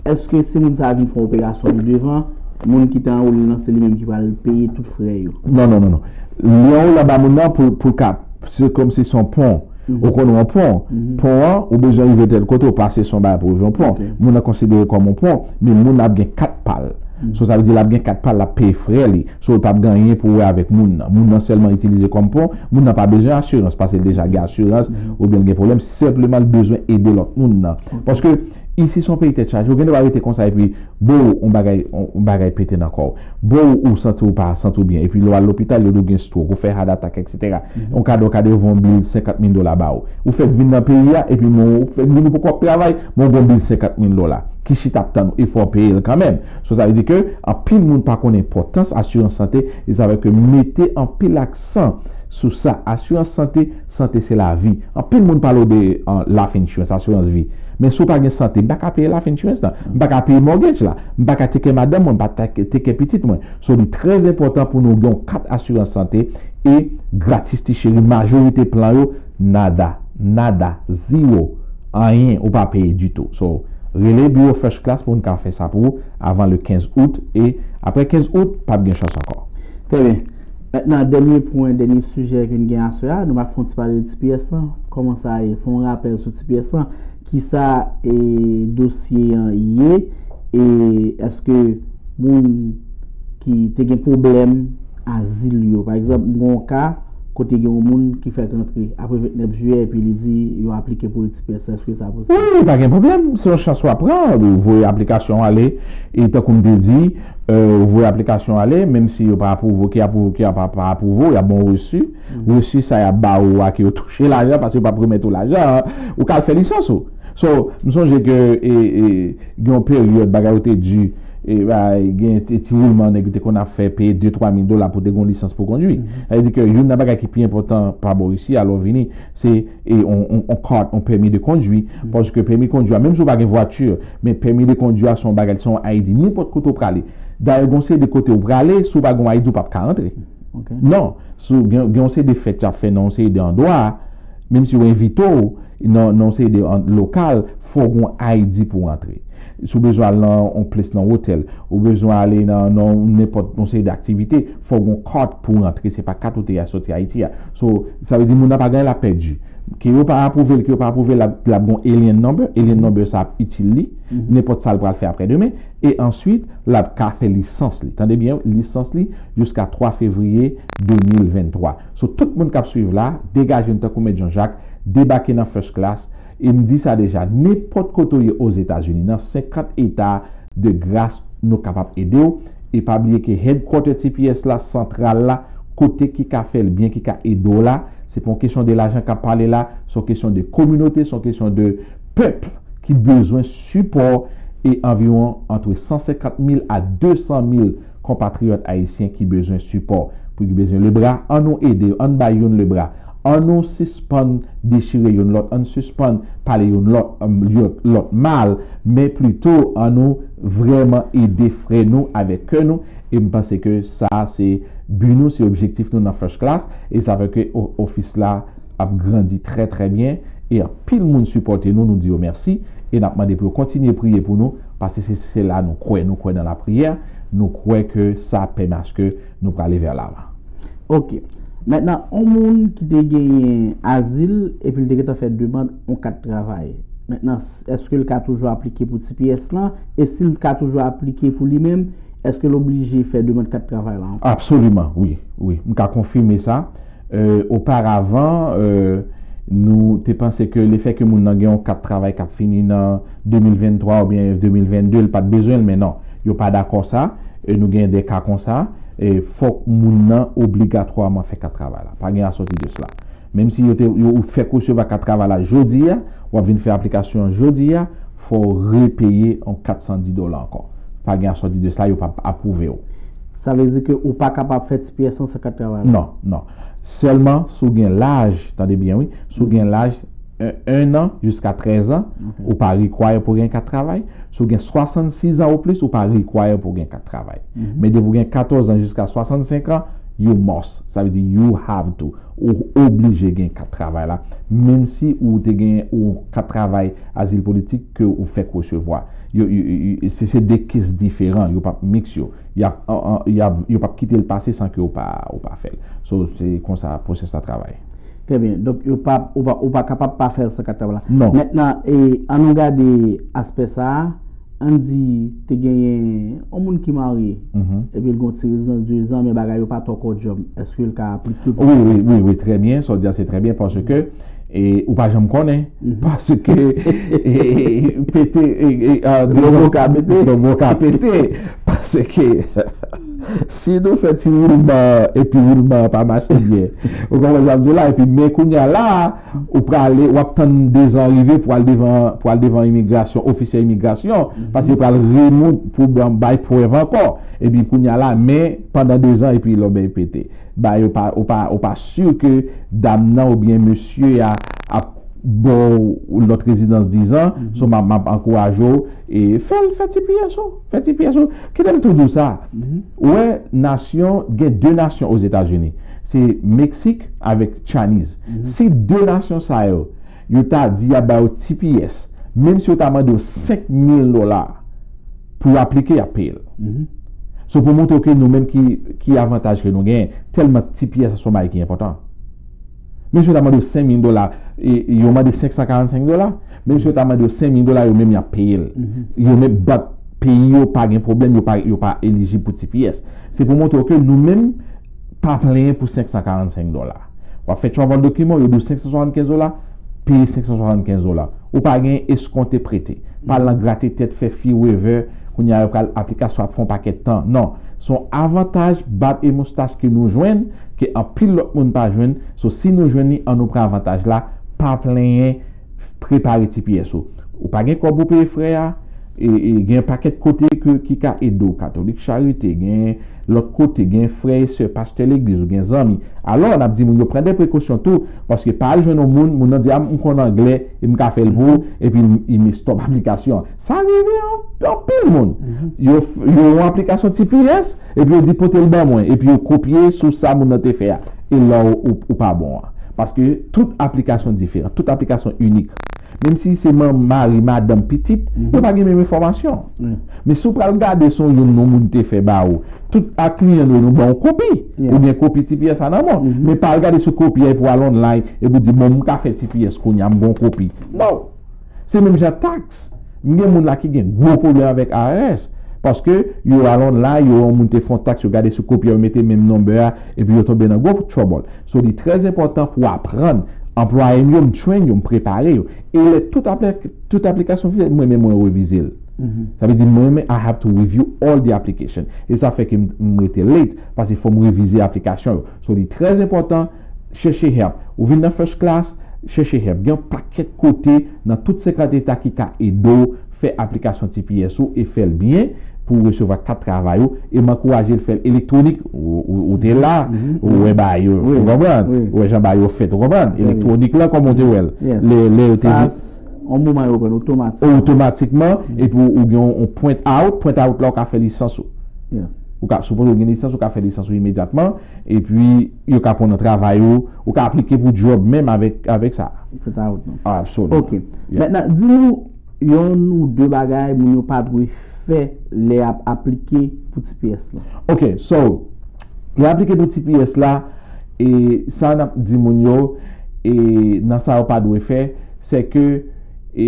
Èske si moun sa a vin fè yon operasyon pi devan, Moun ki te anwole nan se li menm ki pral peye tout frè yo. Non, non, non, non. Li anwole anba moun nan pou, pou l ka, se kòmsi se yon pon. Ou konnen yon pon. Pon an, ou bezwen rive tèl kote, ou pase se yon bagay pou rive yon pon. Moun nan konsidere kòm yon pon, men moun nan ap gen kat pa l. So sa vle di l ap gen kat pa l, l ap peye frè li. So l p ap gen anyen pou wè avèk moun nan. Moun nan sèlman itilize kòm pon, moun nan pa bezwen asirans paske l deja gen asirans oubyen l gen pwoblèm, senpleman l bezwen ede lòt moun nan. Paske isi se yon peyi tèt chaje, ou gen dwa rete konsa epi bo w yon bagay, yon bagay pete nan kò w. Bo w ou santi w pa santi w byen. Epi lè w al lopital, yo di w gen stroke, ou fè heart attack, etsetera. Yon kadò ka devon bil senkant mil dola ba w. Ou fèk vin nan peyi a, epi men ou fèk vin ou poko ap travay, men ou gon bil senkant mil dola. Ki chita ap tann ou, e fò w peye l kanmenm. So sa vle di ke anpil moun pa konn enpòtans asirans sante, e sa vle ke mete anpil aksan sou sa. Asirans sante, sante se lavi. Anpil moun pale w de uh, life insurance, asirans vi. Men si w pa gen sante, m pa ka peye life insurance la. M pa ka peye mortgage la. M pa ka take care madanm mwen, m pa take care pitit mwen. So li trè enpòtan pou nou gen yon kat asirans sante e gratis ti cheri. Majorite plan yo, nada, nada, zero, anyen, ou pa peye ditou. So rele biwo First Class pou n ka fè sa pou ou avan le kenz out e apre kenz out, p ap gen chans ankò. Trè byen. Mentnan, dènye pwen, dènye sijè ke n gen aswè a, nou va fè yon ti pale de T P S lan. Kòman sa ye? Fè yon rapèl sou T P S lan. Kisa e dosye an ye? E èske moun ki te gen pwoblèm azil yo, pa egzanp, m gen yon ka kote gen yon moun ki fèk rantre apre vennèf jiyè epi li di yo aplike pou li T P S lan, èske sa posib? Wi, pa gen pwoblèm. Se yon chans w ap pran. Ou voye aplikasyon w ale. E tankou m te di, ou voye aplikasyon ale, menm si yo pa apwouve w, ki apwouve w, ki pa apwouve w, y ap ba w resi. Resi sa y ap ba ou a ke yo touche lajan, paske yo p ap remèt ou lajan an, ou ka al fè lisans ou. So, m sonje ke e, e, gen yon peryòd bagay yo te di, e, bay, gen ti, ti woulman nèg yo te konn ap fè peye de twa mil dola pou te gen yon lisans pou kondwi. Sa vle di ke youn nan bagay ki pi enpòtan pa bò isi a lè w vini, se e, on, on, on card, on pèmi de kondwi. Paske pèmi kondwi a, menm si w pa gen vwati, men pèmi de kondwi a se yon bagay, se yon I D. Nenpòt kote w prale. Dayè, gen yon seri de kote w prale, si w pa gen yon I D, ou p ap ka antre. Non, si w gen, gen yon seri de fèt y ap fè nan yon seri de andwa, menm si yo envite w nan, nan yon seri de an-, lokal, fò w gen yon I D pou w antre. Si w bezwen al nan yon ples nan wotèl, ou bezwen ale nan, nan nenpòt yon seri de aktivite, fò w gen yon kat pou w antre. Se pa kat ou te a soti Ayiti a. So, sa vle di moun nan pa gen anyen l ap pèdi. Ke yo pa apwouve l, ke yo pa apwouve l, l ap, l ap gen yon alien number. Alien number sa ap itil li. Nenpòt sa l pral fè apre demen. E answit, l ap ka fè lisans li. Tande byen, lisans li jiska twa fevriye de mil venntwa. So, tout moun k ap swiv la, degaje nou tankou Mèt Jean Jacques, debake nan First Class, e m di sa deja, nenpòt kote w ye Ozetazini, nan senkant eta, de gras, nou kapab ede w. E pa bliye ke headquarter T P S la, santral la, kote ki ka fè l byen, ki ka ede w la, se pa yon kesyon de lajan k ap pale la, se yon kesyon de kominote, se yon kesyon de pèp ki bezwen sipò e anviwon antre san senkant mil a de san mil konpatriyòt ayisyen ki bezwen sipò, pou ki bezwen lebra, ann nou ede yo, ann bay youn lebra, ann nou sispann dechire youn lòt, ann sispann pale youn lòt, lòt, lòt mal, men plito ann nou vrèman ede frè nou avèk kè nou, e m panse ke sa se bi nou, se objektif nou nan First Class, e sa fè ke o-, ofis la ap grandi trè, trè byen, e anpil moun sipòte nou, nou di yo mèsi, e n ap mande pou yo kontinye priye pou nou, paske se, se la nou kwè, nou kwè nan lapriyè, nou kwè ke sa pèmèt ke nou prale vè lavan. Ok. Mentnan, yon moun ki te genyen azil epi l te gentan fè demann yon kat travay. Mentnan, s-, èske l ka toujou aplike pou T P S lan? E si l ka toujou aplike pou li menm, èske l oblije fè demann kat travay la ankò? Absoliman, wi, wi. M ka konfime sa. Euh, oparavan, euh, nou te panse ke lefètke moun nan gen yon kat travay k ap fini nan de mil venntwa oubyen de mil vennde, l pa t bezwen l, men non, yo pa dakò sa. E nou gen de ka konsa. E fòk moun nan obligatwaman fè kat travay la. Pa gen asòti de sela. Menm si yo te, yo, ou fèk resevwa kat travay la jodi a, w ap vin fè aplikasyon an jodi a, fò w repeye yon kat san dis dola ankò. Pa gen asòti de sela, yo p ap apwouve w. Sa vle di ke ou pa kapab fè T P S lan san kat travay la? Non, non. Sèlman si w gen laj, tande byen wi, si w gen laj en, en an jiska trèz an, ou pa require pou gen kat travay. Si w gen swasannsis an ou plis, ou pa require pou gen kat travay. Men depi w gen katòz an jiska swasannsenk an, you must. Sa vle di you have to. Ou oblije gen kat travay la. Menm si ou te gen yon kat travay azil politik ke ou fèk resevwa. Yo, yo, yo, yo- se, se de kes diferan, yo p ap miks yo. Y ap, an, an, y ap, yo p ap kite l pase san ke ou pa, ou pa fè l. So, se konsa pwosès la travay. Trè byen. Donk, yo pa, ou pa, ou pa kapab pa fè l san kat travay la. Non. Mentnan, e, ann nou gade aspè sa a. Ann di, te genyen yon moun ki marye, Mhm. epi l gen yon ti rezidans de zan, men bagay yo pa twò kòdyòm. Èske l ka aplike pou Wi, wi, wi, wi, trè byen. Sa w di a, se trè byen, paske e, ou pa janm konnen. Mhm. Paske e, pete, e, e, a, Logo ka pete. Logo ka pete. Paske si nou fè ti woulman epi woulman an pa mache byen, ou konprann sa m di w la, epi men kounye a la, ou prale, w ap tann dezan rive pou al devan, pou al devan imigrasyon, ofisye imigrasyon, Mhm. paske yo pral remont pou ban- bay prèv ankò. Epi kounye a la, men pandan dezan, epi lòbèy pete. Ba yo pa, ou pa, ou pa si ke dam nan oubyen mesye a ap ba w lòt rezidans dizan, Mhm. so m ap, m ap ankouraje w e fè l, fè T P S ou, fè T P S ou. Kite m tou di w sa. Mhm. Ou wè, nasyon, gen de nasyon Ozetazini. Se Meksik avèk Chinese. Mhm. Si de nasyon sa yo, yo ta di y ap ba yo T P S, menm si yo ta mande w senk mil dola pou w aplike, y ap peye l. Mhm. So, pou montre w ke nou menm ki, ki avantaj ke nou genyen, tèlman T P S se yon bagay ki enpòtan. Menm si yo ta mande w senk mil dola, e, e yo mande senk san karannsenk dola, menm si yo ta mande w senk mil dola, yo menm y ap peye l. Mhm. Yo menm, but peyi yo pa gen pwoblèm, yo pa, yo pa elijib pou T P S. Se pou montre w ke nou menm, pa plenyen pou senk san karannsenk dola. W ap fè travel dokiman, yo di w senk san swasannkenz dola, peye senk san swasannkenz dola. Ou pa gen eskonte prete. Pa al nan grate tèt, fè fee waiver, kounye a yo pral aplikasyon ap fè yon pakèt tan. Non, se yon avantaj bab e moustach ke nou jwenn, ke anpil lòt moun pa jwenn. So, si nou jwenn li, ann nou pran avantaj la, pa plenyen, prepare T P S ou. Ou pa gen kòb pou peye frè a, e, e gen pakèt kote ke, ki ka ede w, Katolik Charite, gen lòt kote, gen frè e sè, pastè legliz, ou gen zanmi. Alò, n ap di moun yo pran de prekosyon tou, paske pa al jwenn yon moun, moun nan di, "A, m konn anglè, e m ka fè l pou ou," epi l, li mestòp aplikasyon an. Sa rive an, anpil moun. Mhm. Yo, yo yon aplikasyon T P S, epi yo di, "Pote l ban mwen," epi yo kopye sou sa moun nan te fè a. E la ou, ou, ou pa bon an. Paske tout aplikasyon diferan, tout aplikasyon inik. Menm si se man-, mari, madanm, pitit, Mhm. yo pa gen menm enfòmasyon. Wi. Men si w pral gade sou yon non moun te fè ba ou, tout a kliyan nou, nou ba w kopi. Yeah. Ou gen kopi T P S a nan men w. Mhm. Men pa al gade sou kopi a epi w al online, epi w di, "Bon, m ka fè T P S kounye a, m gen yon kopi." Non. Se menm jan taks. M gen moun la ki gen gwo pwoblèm avèk I R S. Paske yo al online, yo wè yon moun te fè yon taks, yo gade sou kopi a, yo mete menm number a, epi yo tonbe nan gwo trouble. So, li trè enpòtan pou aprann. Anplwaye m yo, m train yo, m prepare yo. E lè tout apli-, tout aplikasyon fini, mwen menm mwen revize l. Mhm. Sa vle di, mwen menm, I have to review all the application. E sa fè ke m, m rete late, paske fò m revize aplikasyon yo. So, li trè enpòtan, chèche help. Ou vin nan first class, chèche help. Gen yon pakèt kote nan tout senkant eta ki ka ede w fè aplikasyon T P S ou e fè l byen pou w resevwa kat travay ou. E m ankouraje l fè l elektwonik. Ou, ou, ou te la, Mhm. ou wè bagay yo, Wi. ou konprann? Wi. Ou wè jan bagay yo fèt, ou konprann? Wi. Elektwonik la, kòman w te wè l? Yes. Lè, lè yo te vin Pas, yon moman yo pran otomatik. Otomatikman, Mhm. epi ou, ou gen yon, yon print out, print out la, ou ka fè lisans ou. Yeah. Ou ka, sipoze ou gen lisans, ou ka fè lisans ou imedyatman, epi yo ka pran nan travay ou, ou ka aplike pou job menm avèk, avèk sa. Print out, non? Ah, absolument. Ok. Yeah. Mentnan, di nou yon ou de bagay moun yo pa dwe fè lè y ap aplike pou T P S la. Ok, so, lè y ap aplike pou T P S la, e sa n ap di moun yo, e nan sa yo pa dwe fè, se ke, e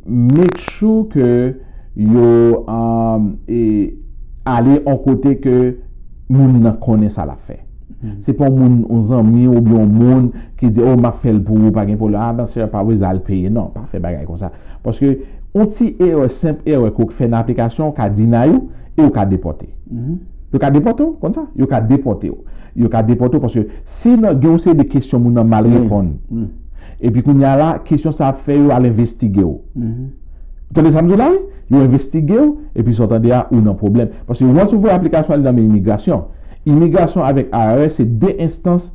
make sure ke yo, um, e ale yon kote ke moun nan konnen sa l ap fè. Hmm. Se pa yon moun, yon zanmi oubyen yon moun ki di, "Oh, m ap fè l pou ou, pa gen pwoblèm. Ah, monchè, pa bezwen al peye." Non, pa fè bagay konsa. Paske yon ti erè, senp erè ke w fè nan aplikasyon, w ka deny ou e w ka depòte. Mhm. Yo ka depòte w, konn sa? Yo ka depòte w. Yo ka depòte w paske si nan, gen yon seri de kesyon moun nan mal Wi. reponn. Wi. Epi kounye a la, kesyon sa ap fè yo al envestige w. Mhm. Tande sa m di w la, wi? Yo envestige w, epi sa w tande a, ou nan pwoblèm. Paske once ou voye aplikasyon al nan men imigrasyon, imigrasyon avèk I R S se de enstans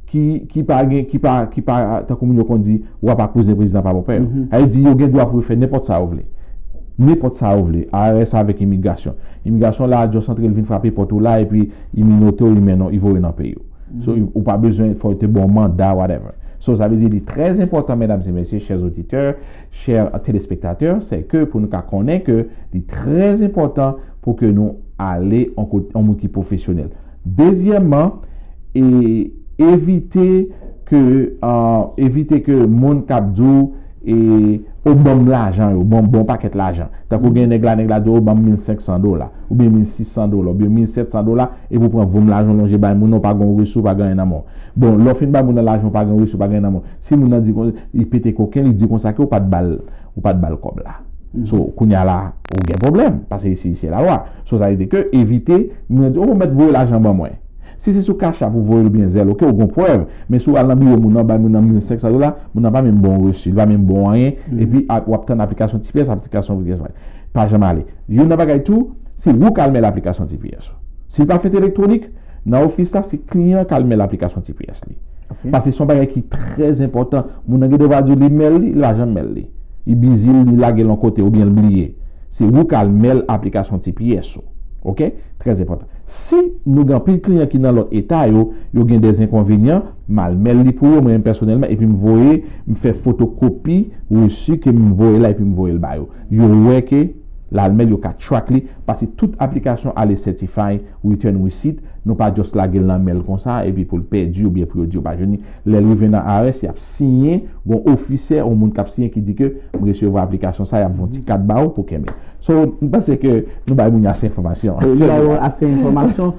ki, ki pa gen, ki pa, ki pa, tankou moun yo konn di, wa pa kouzen, prezidan pa bòpè. Mhm. Sa vle di, yo gen dwa pou yo fè nenpòt sa yo vle. Nenpòt sa yo vle. I R S avèk imigrasyon. Imigrasyon la, just antre l vin frape pòt ou la, epi li menote w, li mennen w, li voye w nan peyi w. So, Mhm. ou pa bezwen fò yo te ba w manda, whatever. So, sa vle di li trè enpòtan, medam e mesye, chè oditè, chè telespektatè, se ke pou nou ka konnen ke li trè enpòtan pou ke nou ale an kot-, an moun ki pwofesyonèl. Dezyèmman, e, evite ke, ah, evite ke moun k ap di w, e, ou ban m lajan yo, bon, bon pakèt lajan. Tankou gen nèg la, nèg la di w, ou ban m mil senk san dola, oubyen mil sis san dola, oubyen mil sèt san dola, epi w pran voum lajan w lonje bay moun nan, ou pa gen yon resi, ou pa gen anyen nan men w. Bon, lè w fin bay moun nan lajan, ou pa gen resi, ou pa gen anyen nan men w. Si moun nan di kon, li pete koken, li di konsa ke ou pa t ba l, ou pa t ba l kòb la. So, kounye a la, ou gen pwoblèm, paske se, se lalwa. So, sa vle di ke evite, moun nan di, o, mèt voye lajan ban mwen. Si se sou Cash App ou voye l oubyen Zelle, oke, ou gon prèv, men si w al nan biwo moun nan, bay moun nan mil senk san dola, moun nan pa menm ba w resi, li pa menm ba w anyen, epi a, w ap tann aplikasyon T P S, aplikasyon T P S pa, pa janm ale. Youn nan bagay tou, se ou k al mèl aplikasyon T P S ou. Si l pa fèt elektwonik, nan ofis la, se kliyan k al mèl aplikasyon T P S li. Paske se yon bagay ki trè enpòtan. Moun nan gen dwa di w li mèl li, li pa janm mèl li. Li bizi l, li lage l yon kote oubyen l bliye. Se ou k al mèl aplikasyon T P S ou. Oke? Trè enpòtan. Si nou gen anpil kliyan ki nan lòt eta yo, yo gen de enkonvenyan, m al mèl li pou yo, mwen menm pèsonèlman, epi m voye, m fè fotokopi resi ke m voye la, epi m voye l ba yo. Yo wè ke l al mèl, yo ka track li, paske tout aplikasyon ale certify, return receipt, nou pa just lage l nan mèl konsa, epi pou l pèdi oubyen pou yo di yo pa jwenn li. Lè l rive nan I R S, y ap siyen, gon ofisè, yon moun k ap siyen ki di ke m resevwa aplikasyon sa, y ap voye yon ti kat ba ou pou kenbe. So, m panse ke nou bay moun yo ase enfòmasyon. Nou bay yo ase enfòmasyon,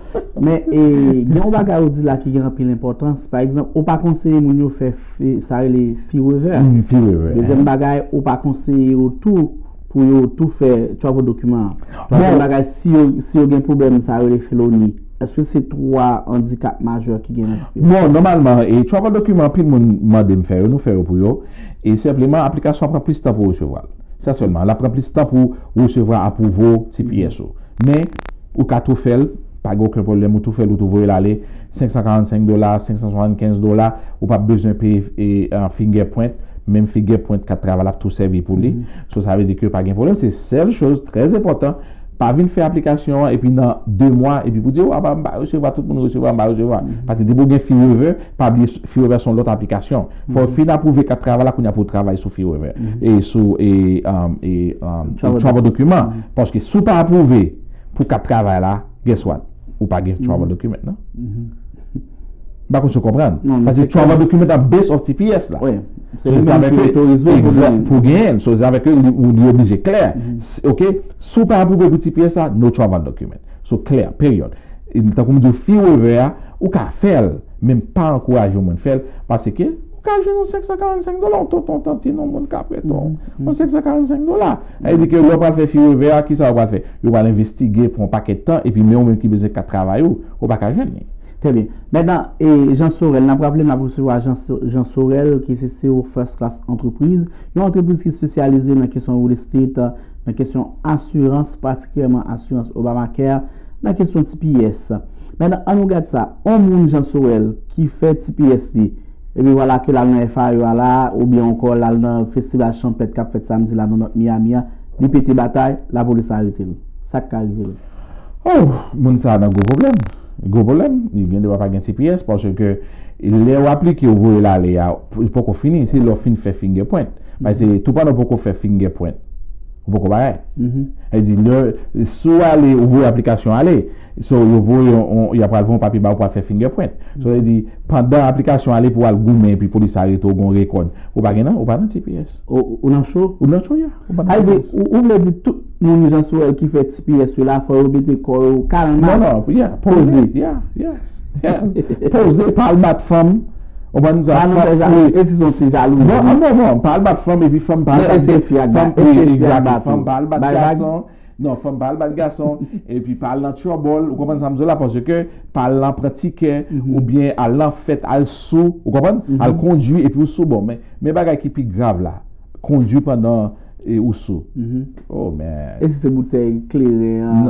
men, e, gen yon bagay ou di la ki gen anpil enpòtans. Pa egzanp, ou pa konseye moun yo fè fi-, sa rele fee waiver. Mm, fee waiver. Dezyèm bagay, ou pa konseye yo tou pou yo tou fè travel document an. Twazyèm bagay, si yo, si yo gen pwoblèm, sa rele feloni. Èske se twa andikap majè ki gen nan T P S? Bon, nòmalman, e travel document, anpil moun mande m fè yo, nou fè yo pou yo. E senpleman, aplikasyon an pran plis tan pou resevwa l. Sa sèlman, l ap pran plis tan pou resevwa apwouvo T P S ou. Men, ou ka tou fè l, pa gen okenn pwoblèm, ou tou fè l, ou tou voye l ale, senk san karannsenk dola, senk san swasannkenz dola, ou p ap bezwen peye, e, e, fingerprint, menm fingerprint kat travay la ap tou sèvi pou li. So, sa vle di ke pa gen pwoblèm, se sèl choz trè enpòtan, pa vin fè aplikasyon an, epi nan de mwa, epi pou di, o, apa, m pa resevwa, tout moun resevwa, m pa resevwa. Paske depi w gen fee waiver, pa bliye fee waiver se yon lòt aplikasyon. Fò w fin apwouve kat travay la, kounye a pou w travay sou fee waiver. E sou, e, um, e, um, travel document. Paske si w pa apwouve pou kat travay la, guess what? Ou pa gen travel document, non? M pa konn si w konprann. Paske travel document an base of T P S la. Wi. Se li menm ki otorize w pou genyen. Pou genyen l. So, sa vle di ke li, ou, li oblije klè. S-, oke? Si w pa apwouve pou T P S la, no travel document. So, klè, peryòd. E tankou m di w, fee waiver a, ou ka fè l, men m pa ankouraje moun fè l, paske ou ka jwenn yon senk san karannsenk dola, yon tonton, tanti, yon moun k ap prete w yon senk san karannsenk dola. Sa vle di ke lè w pral fè fee waiver a, kisa w pral fè? Yo pral envestige pou yon pakèt tan, epi men ou menm ki bezwen kat travay ou, ou pa ka jwenn li. Trè byen. Mentnan, e, Jean Sorel, n ap raple, n ap resevwa Jean So-, Jean Sorel, ki se C E O First Class Entreprise, yon antrepriz ki espesyalize nan kesyon real estate, nan kesyon asirans, patikilyèman asirans Obamacare, nan kesyon T P S. Mentnan, ann nou gad sa. On moun Jean Sorel ki fè T P S li, epi vwala ke l al nan F A U a la, oubyen ankò l al nan festival chanpèt k ap fèt samdi la nan North Miami a, li pete batay, lapolis arete l. Sa k ka rive l? Oh, moun sa a nan gwo pwoblèm. Gwo pwoblèm. Li gen dwa pa gen T P S, paske lè w aplike, w voye l ale a, li poko fini. Se lè w fin fè fingerprint. Paske tou pandan w poko fè fingerprint, ou poko bagay. Sa vle di, lè, si w ale, ou voye aplikasyon ale, so, yo voye yon, yon, y ap pral voye yon papye ba ou pou al fè fingerprint. So, sa vle di, pandan aplikasyon ale pou al goumen, epi polis arete w, gon rekòd, ou pa gen nan, ou pa nan T P S. Ou, ou nan cho? Ou nan cho, ya. Ou pa nan T P S. Sa vle di, ou, ou vle di tout moun Jean Sorel ki fè T P S yo la, fò yo mete kò yo kalm. Non, non, yeah, poze. Yeah, yes, yes. Poze, pa al bat fanm. Ou konprann sa? Pa nan fè jalouzi. E si se yon ti jalouzi? Non, non, non, pa al bat fanm, epi fanm pa al bat fi ak fanm, wi, egzakteman. Fanm pa al bat gason. Non, fanm pa al bat gason, epi pa al nan trouble, ou konprann sa m di w la, paske pa al nan pran tikè, oubyen al nan fèt, al sou, ou konprann? Al kondwi epi ou sou, bon, men, men bagay ki pi grav la, kondwi pandan, e, ou sou. Oh, man. E si se boutèy kleren an,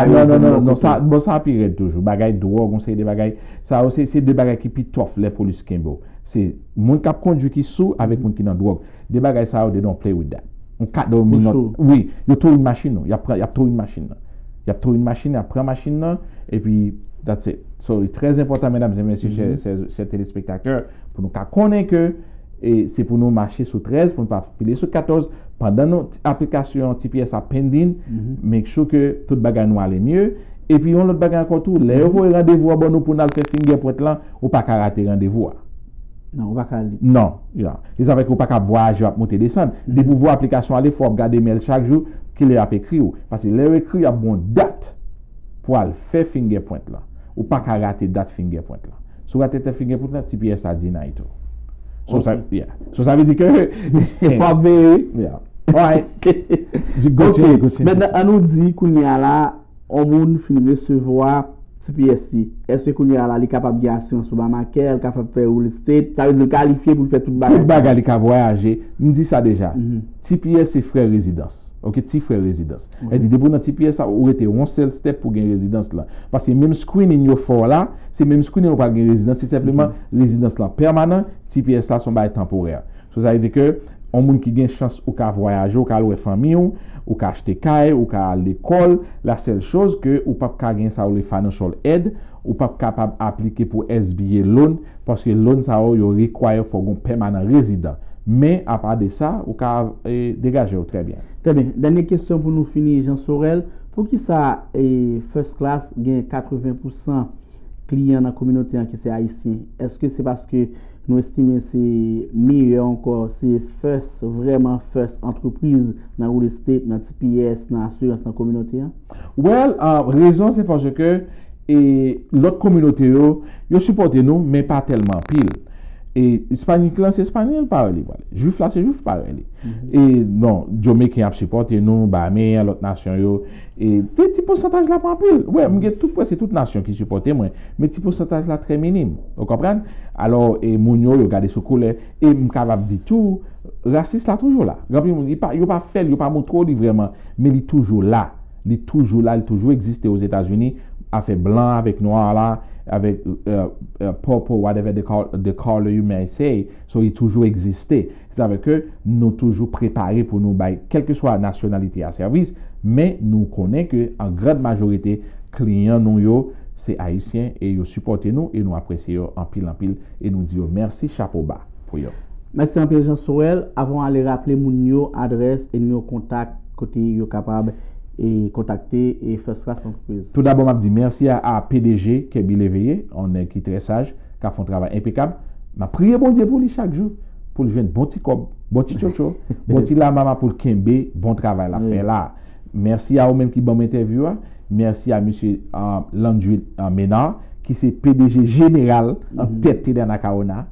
non, non, non, non, sa, bon, sa pi rèd toujou. Bagay dwòg, yon seri de bagay, sa yo, se, se de bagay ki pi tough lè polis kenbe w. Se moun k ap kondwi ki sou avèk moun ki nan dwòg. De bagay sa yo, they don't play with that. Yon kat domino. Wi, yo toure machin ou. Y ap pran, y ap toure machin nan. Y ap toure machin, y ap pran machin nan, epi That's it. So, li trè enpòtan, medam e mesye, chè, chè, chè telespektatè, pou nou ka konnen ke e se pou nou mache sou trèz, pou nou pa pile sou katòz. Pandan nou, aplikasyon T P S ap pending, make sure ke tout bagay nou ale mye. Epi yon lòt bagay ankò tou, lè yo voye randevou an ban nou pou n al fè fingerprint lan, ou pa ka rate randevou a. Non, ou pa ka li. Non, ya. Se sa fè ke ou pa ka vwayaje, w ap monte desann. Depi ou voye aplikasyon ale, fò w ap gade mail chak jou, kilè y ap ekri w. Paske lè yo ekri w, y ap gen yon dat pou al fè fingerprint lan. Ou pa ka rate dat fingerprint lan. Si w rate dat fingerprint lan, T P S a deny tou. So, sa, yeah. So, sa vle di ke fò ap veye, wi. Yeah. Alright. Continue, continue. Mentnan, an nou di, kounye a la, yon moun fin resevwa T P S li. Èske kounye a la, li kapab gen asirans Obamacare, li kapab fè real estate? Sa vle di l kalifye pou l fè tout bagay sa. Tout bagay, li ka vwayaje. M di sa deja. T P S se frè rezidans. Ok, ti frè rezidans. Sa vle di, depi w nan T P S la, ou rete yon sèl step pou gen rezidans lan. Paske menm screening yo fè w la, se menm screenning ou pral gen rezidans, se senpleman rezidans lan pèmanan, T P S la se yon bagay tanporè. So, sa vle di ke yon moun ki gen chans ou ka vwayaje, ou ka al wè fanmi w, ou ka achte kay, ou ka al lekòl, la sèl choz ke ou p ap ka gen sa yo rele financial aid, ou p ap kapab aplike pou S B A loan, paske loan sa yo, yo require fò w gen pèmanan rezidan. Men, apa de sa, ou ka e, degaje w trè byen. Trè byen. Dènye kesyon pou nou fini, Jean Sorel. Poukisa e, First Class gen katreven pousan kliyan nan kominote an ki se ayisyen? Èske se paske nou estime se meyè ankò, se first, vrèman first antrepriz nan real estate, nan T P S, nan asirans nan kominote an? Well, uh, rezon se paske e lòt kominote yo, yo sipòte nou, men pa tèlman anpil. E Ispanik lan, se Espanyòl parèy li pale. Jwif la, se Jwif parèy li. E non, Jamaican ap sipòte nou, Bahameyen, lòt nasyon yo. E, e ti pousantaj la pa anpil. Wè, m gen tout, prèske tout nasyon ki sipòte mwen. Men ti pousantaj la trè minim. Ou konprann? Alò, e moun yo, yo gade sou koulè. E m kapab di tou, rasis la toujou la. Gen anpil moun, li pa, yo pa fè l, yo pa montre w li vrèman. Men li toujou la. Li toujou la, li toujou egziste Ozetazini. Afè blan avèk nwa la, avèk uh, uh, purple, whatever the, col the color you may say. So, li toujou egziste. Se sa vle di ke nou toujou prepare pou nou bay kèlkeswa nasyonalite a sèvis, men nou konnen ke an grand majorite, kliyan nou yo, se ayisyen e yo sipòte nou e nou apresye yo anpil, anpil e nou di yo mèsi, chapo ba pou yo. Mèsi anpil, Jean Sorel. Avan w ale, raple moun yo adrès e nimewo kontak kote yo kapab e kontakte e First Class Entreprise. Toudabò, m ap di mèsi a, a P D G Kèbi Leveye, yon nèg ki trè saj, k ap fè yon travay enpekab. M ap priye Bondye pou li chak jou, pou l jwenn bon ti kòb, bon ti tchotcho, bon ti lamama pou l kenbe bon travay l ap fè la. Mèsi a ou menm ki ban m entèvyou a. Mèsi a mesye uh, Landry uh, Menard, ki se P D G jeneral an tèt Tede Anacaona.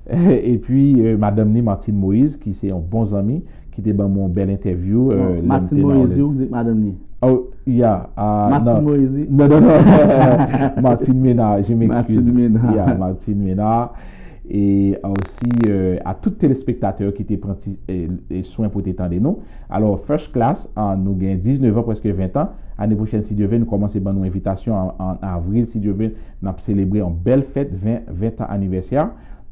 Epi uh, madanm ni Martine Moïse, ki se yon bon zanmi, ki te ban m yon bèl entèvyou. Martine Moïse, ou di madanm ni? Oh, yeah. Uh, Martine Moïse? Non, non, non. Martine Menard, je m'excuse. Martine Menard. Yeah, Martine Menard. E osi a tout telespektatè ki te pran ti e, e swen pou te tande nou. Alò, First Class, a, nou gen diznèf an, prèske ven an. Ane pwochèn, si Dye vle, nou kòmanse ban nou envitasyon an, an avril, si Dye vle, n ap selebre yon bèl fèt ven, ven an anivèsè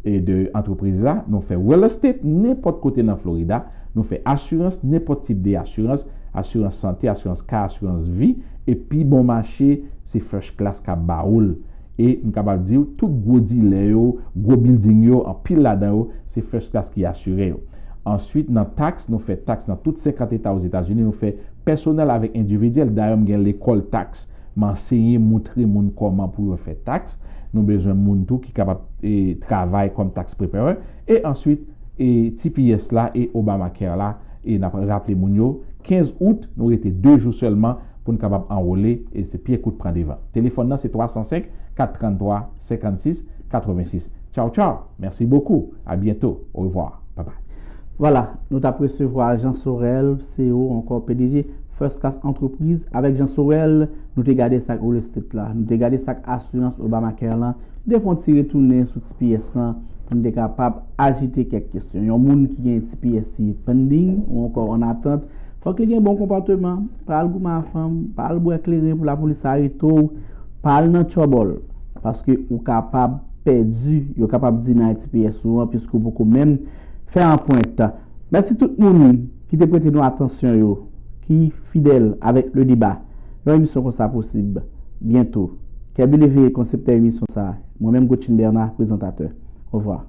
e de antrepriz la. Nou fè real estate nenpòt kote nan Florida. Nou fè asirans, nenpòt tip de asirans, asirans sante, asirans kay, asirans vi, e pi bon mache, se First Class k ap ba ou l. E m kapab di w, tout gwo dilè yo, gwo bilding yo, anpil ladan yo, se First Class ki asire yo. Answit, nan taks, nou fè taks nan tout senkant eta Ozetazini, nou fè pèsonèl avèk endividyèl. Dayè, m gen lekòl taks. M ansenye, montre moun kòman pou yo fè taks. Nou bezwen moun tou ki kapab e, travay kòm tax preparer. E answit, e, T P S la e Obamacare la, e n ap raple moun yo, kenz out, nou rete de jou sèlman pou n kapab anwole, e se pye kout pran devan. Telefòn nan se twa san senk, kat trann twa, senkannsis, katrevensis. Tchaw, tchaw. Merci beaucoup. À bientôt. Au revoir. Bye bye. Vwala, nou t ap resevwa Jean Sorel, C E O, ankò P D G First Class Entreprise. Avèk Jean Sorel, nou te gade sa k real estate la, nou te gade sa k asirans Obamacare lan, nou te fè yon ti retounen sou T P S lan pou n te kapab ajite kèk kesyon. Yon moun ki gen T P S li pending ou ankò an atant, fòk li gen bon konpòteman. Pa al goumen a fanm, pa al bwè kleren pou lapolis arete w, pa al nan tchòbòl. Paske ou kapab pèdi, yo kapab deny T P S ou an, piske ou poko menm fè anprent. Mèsi tout moun ki te prete nou atansyon yo, ki fidèl avèk Le Débat. Yon emisyon konsa posib byento. Kèbili veye konseptè emisyon sa a. Mwen menm Gotchin Bernard, prezantatè. Ovwa.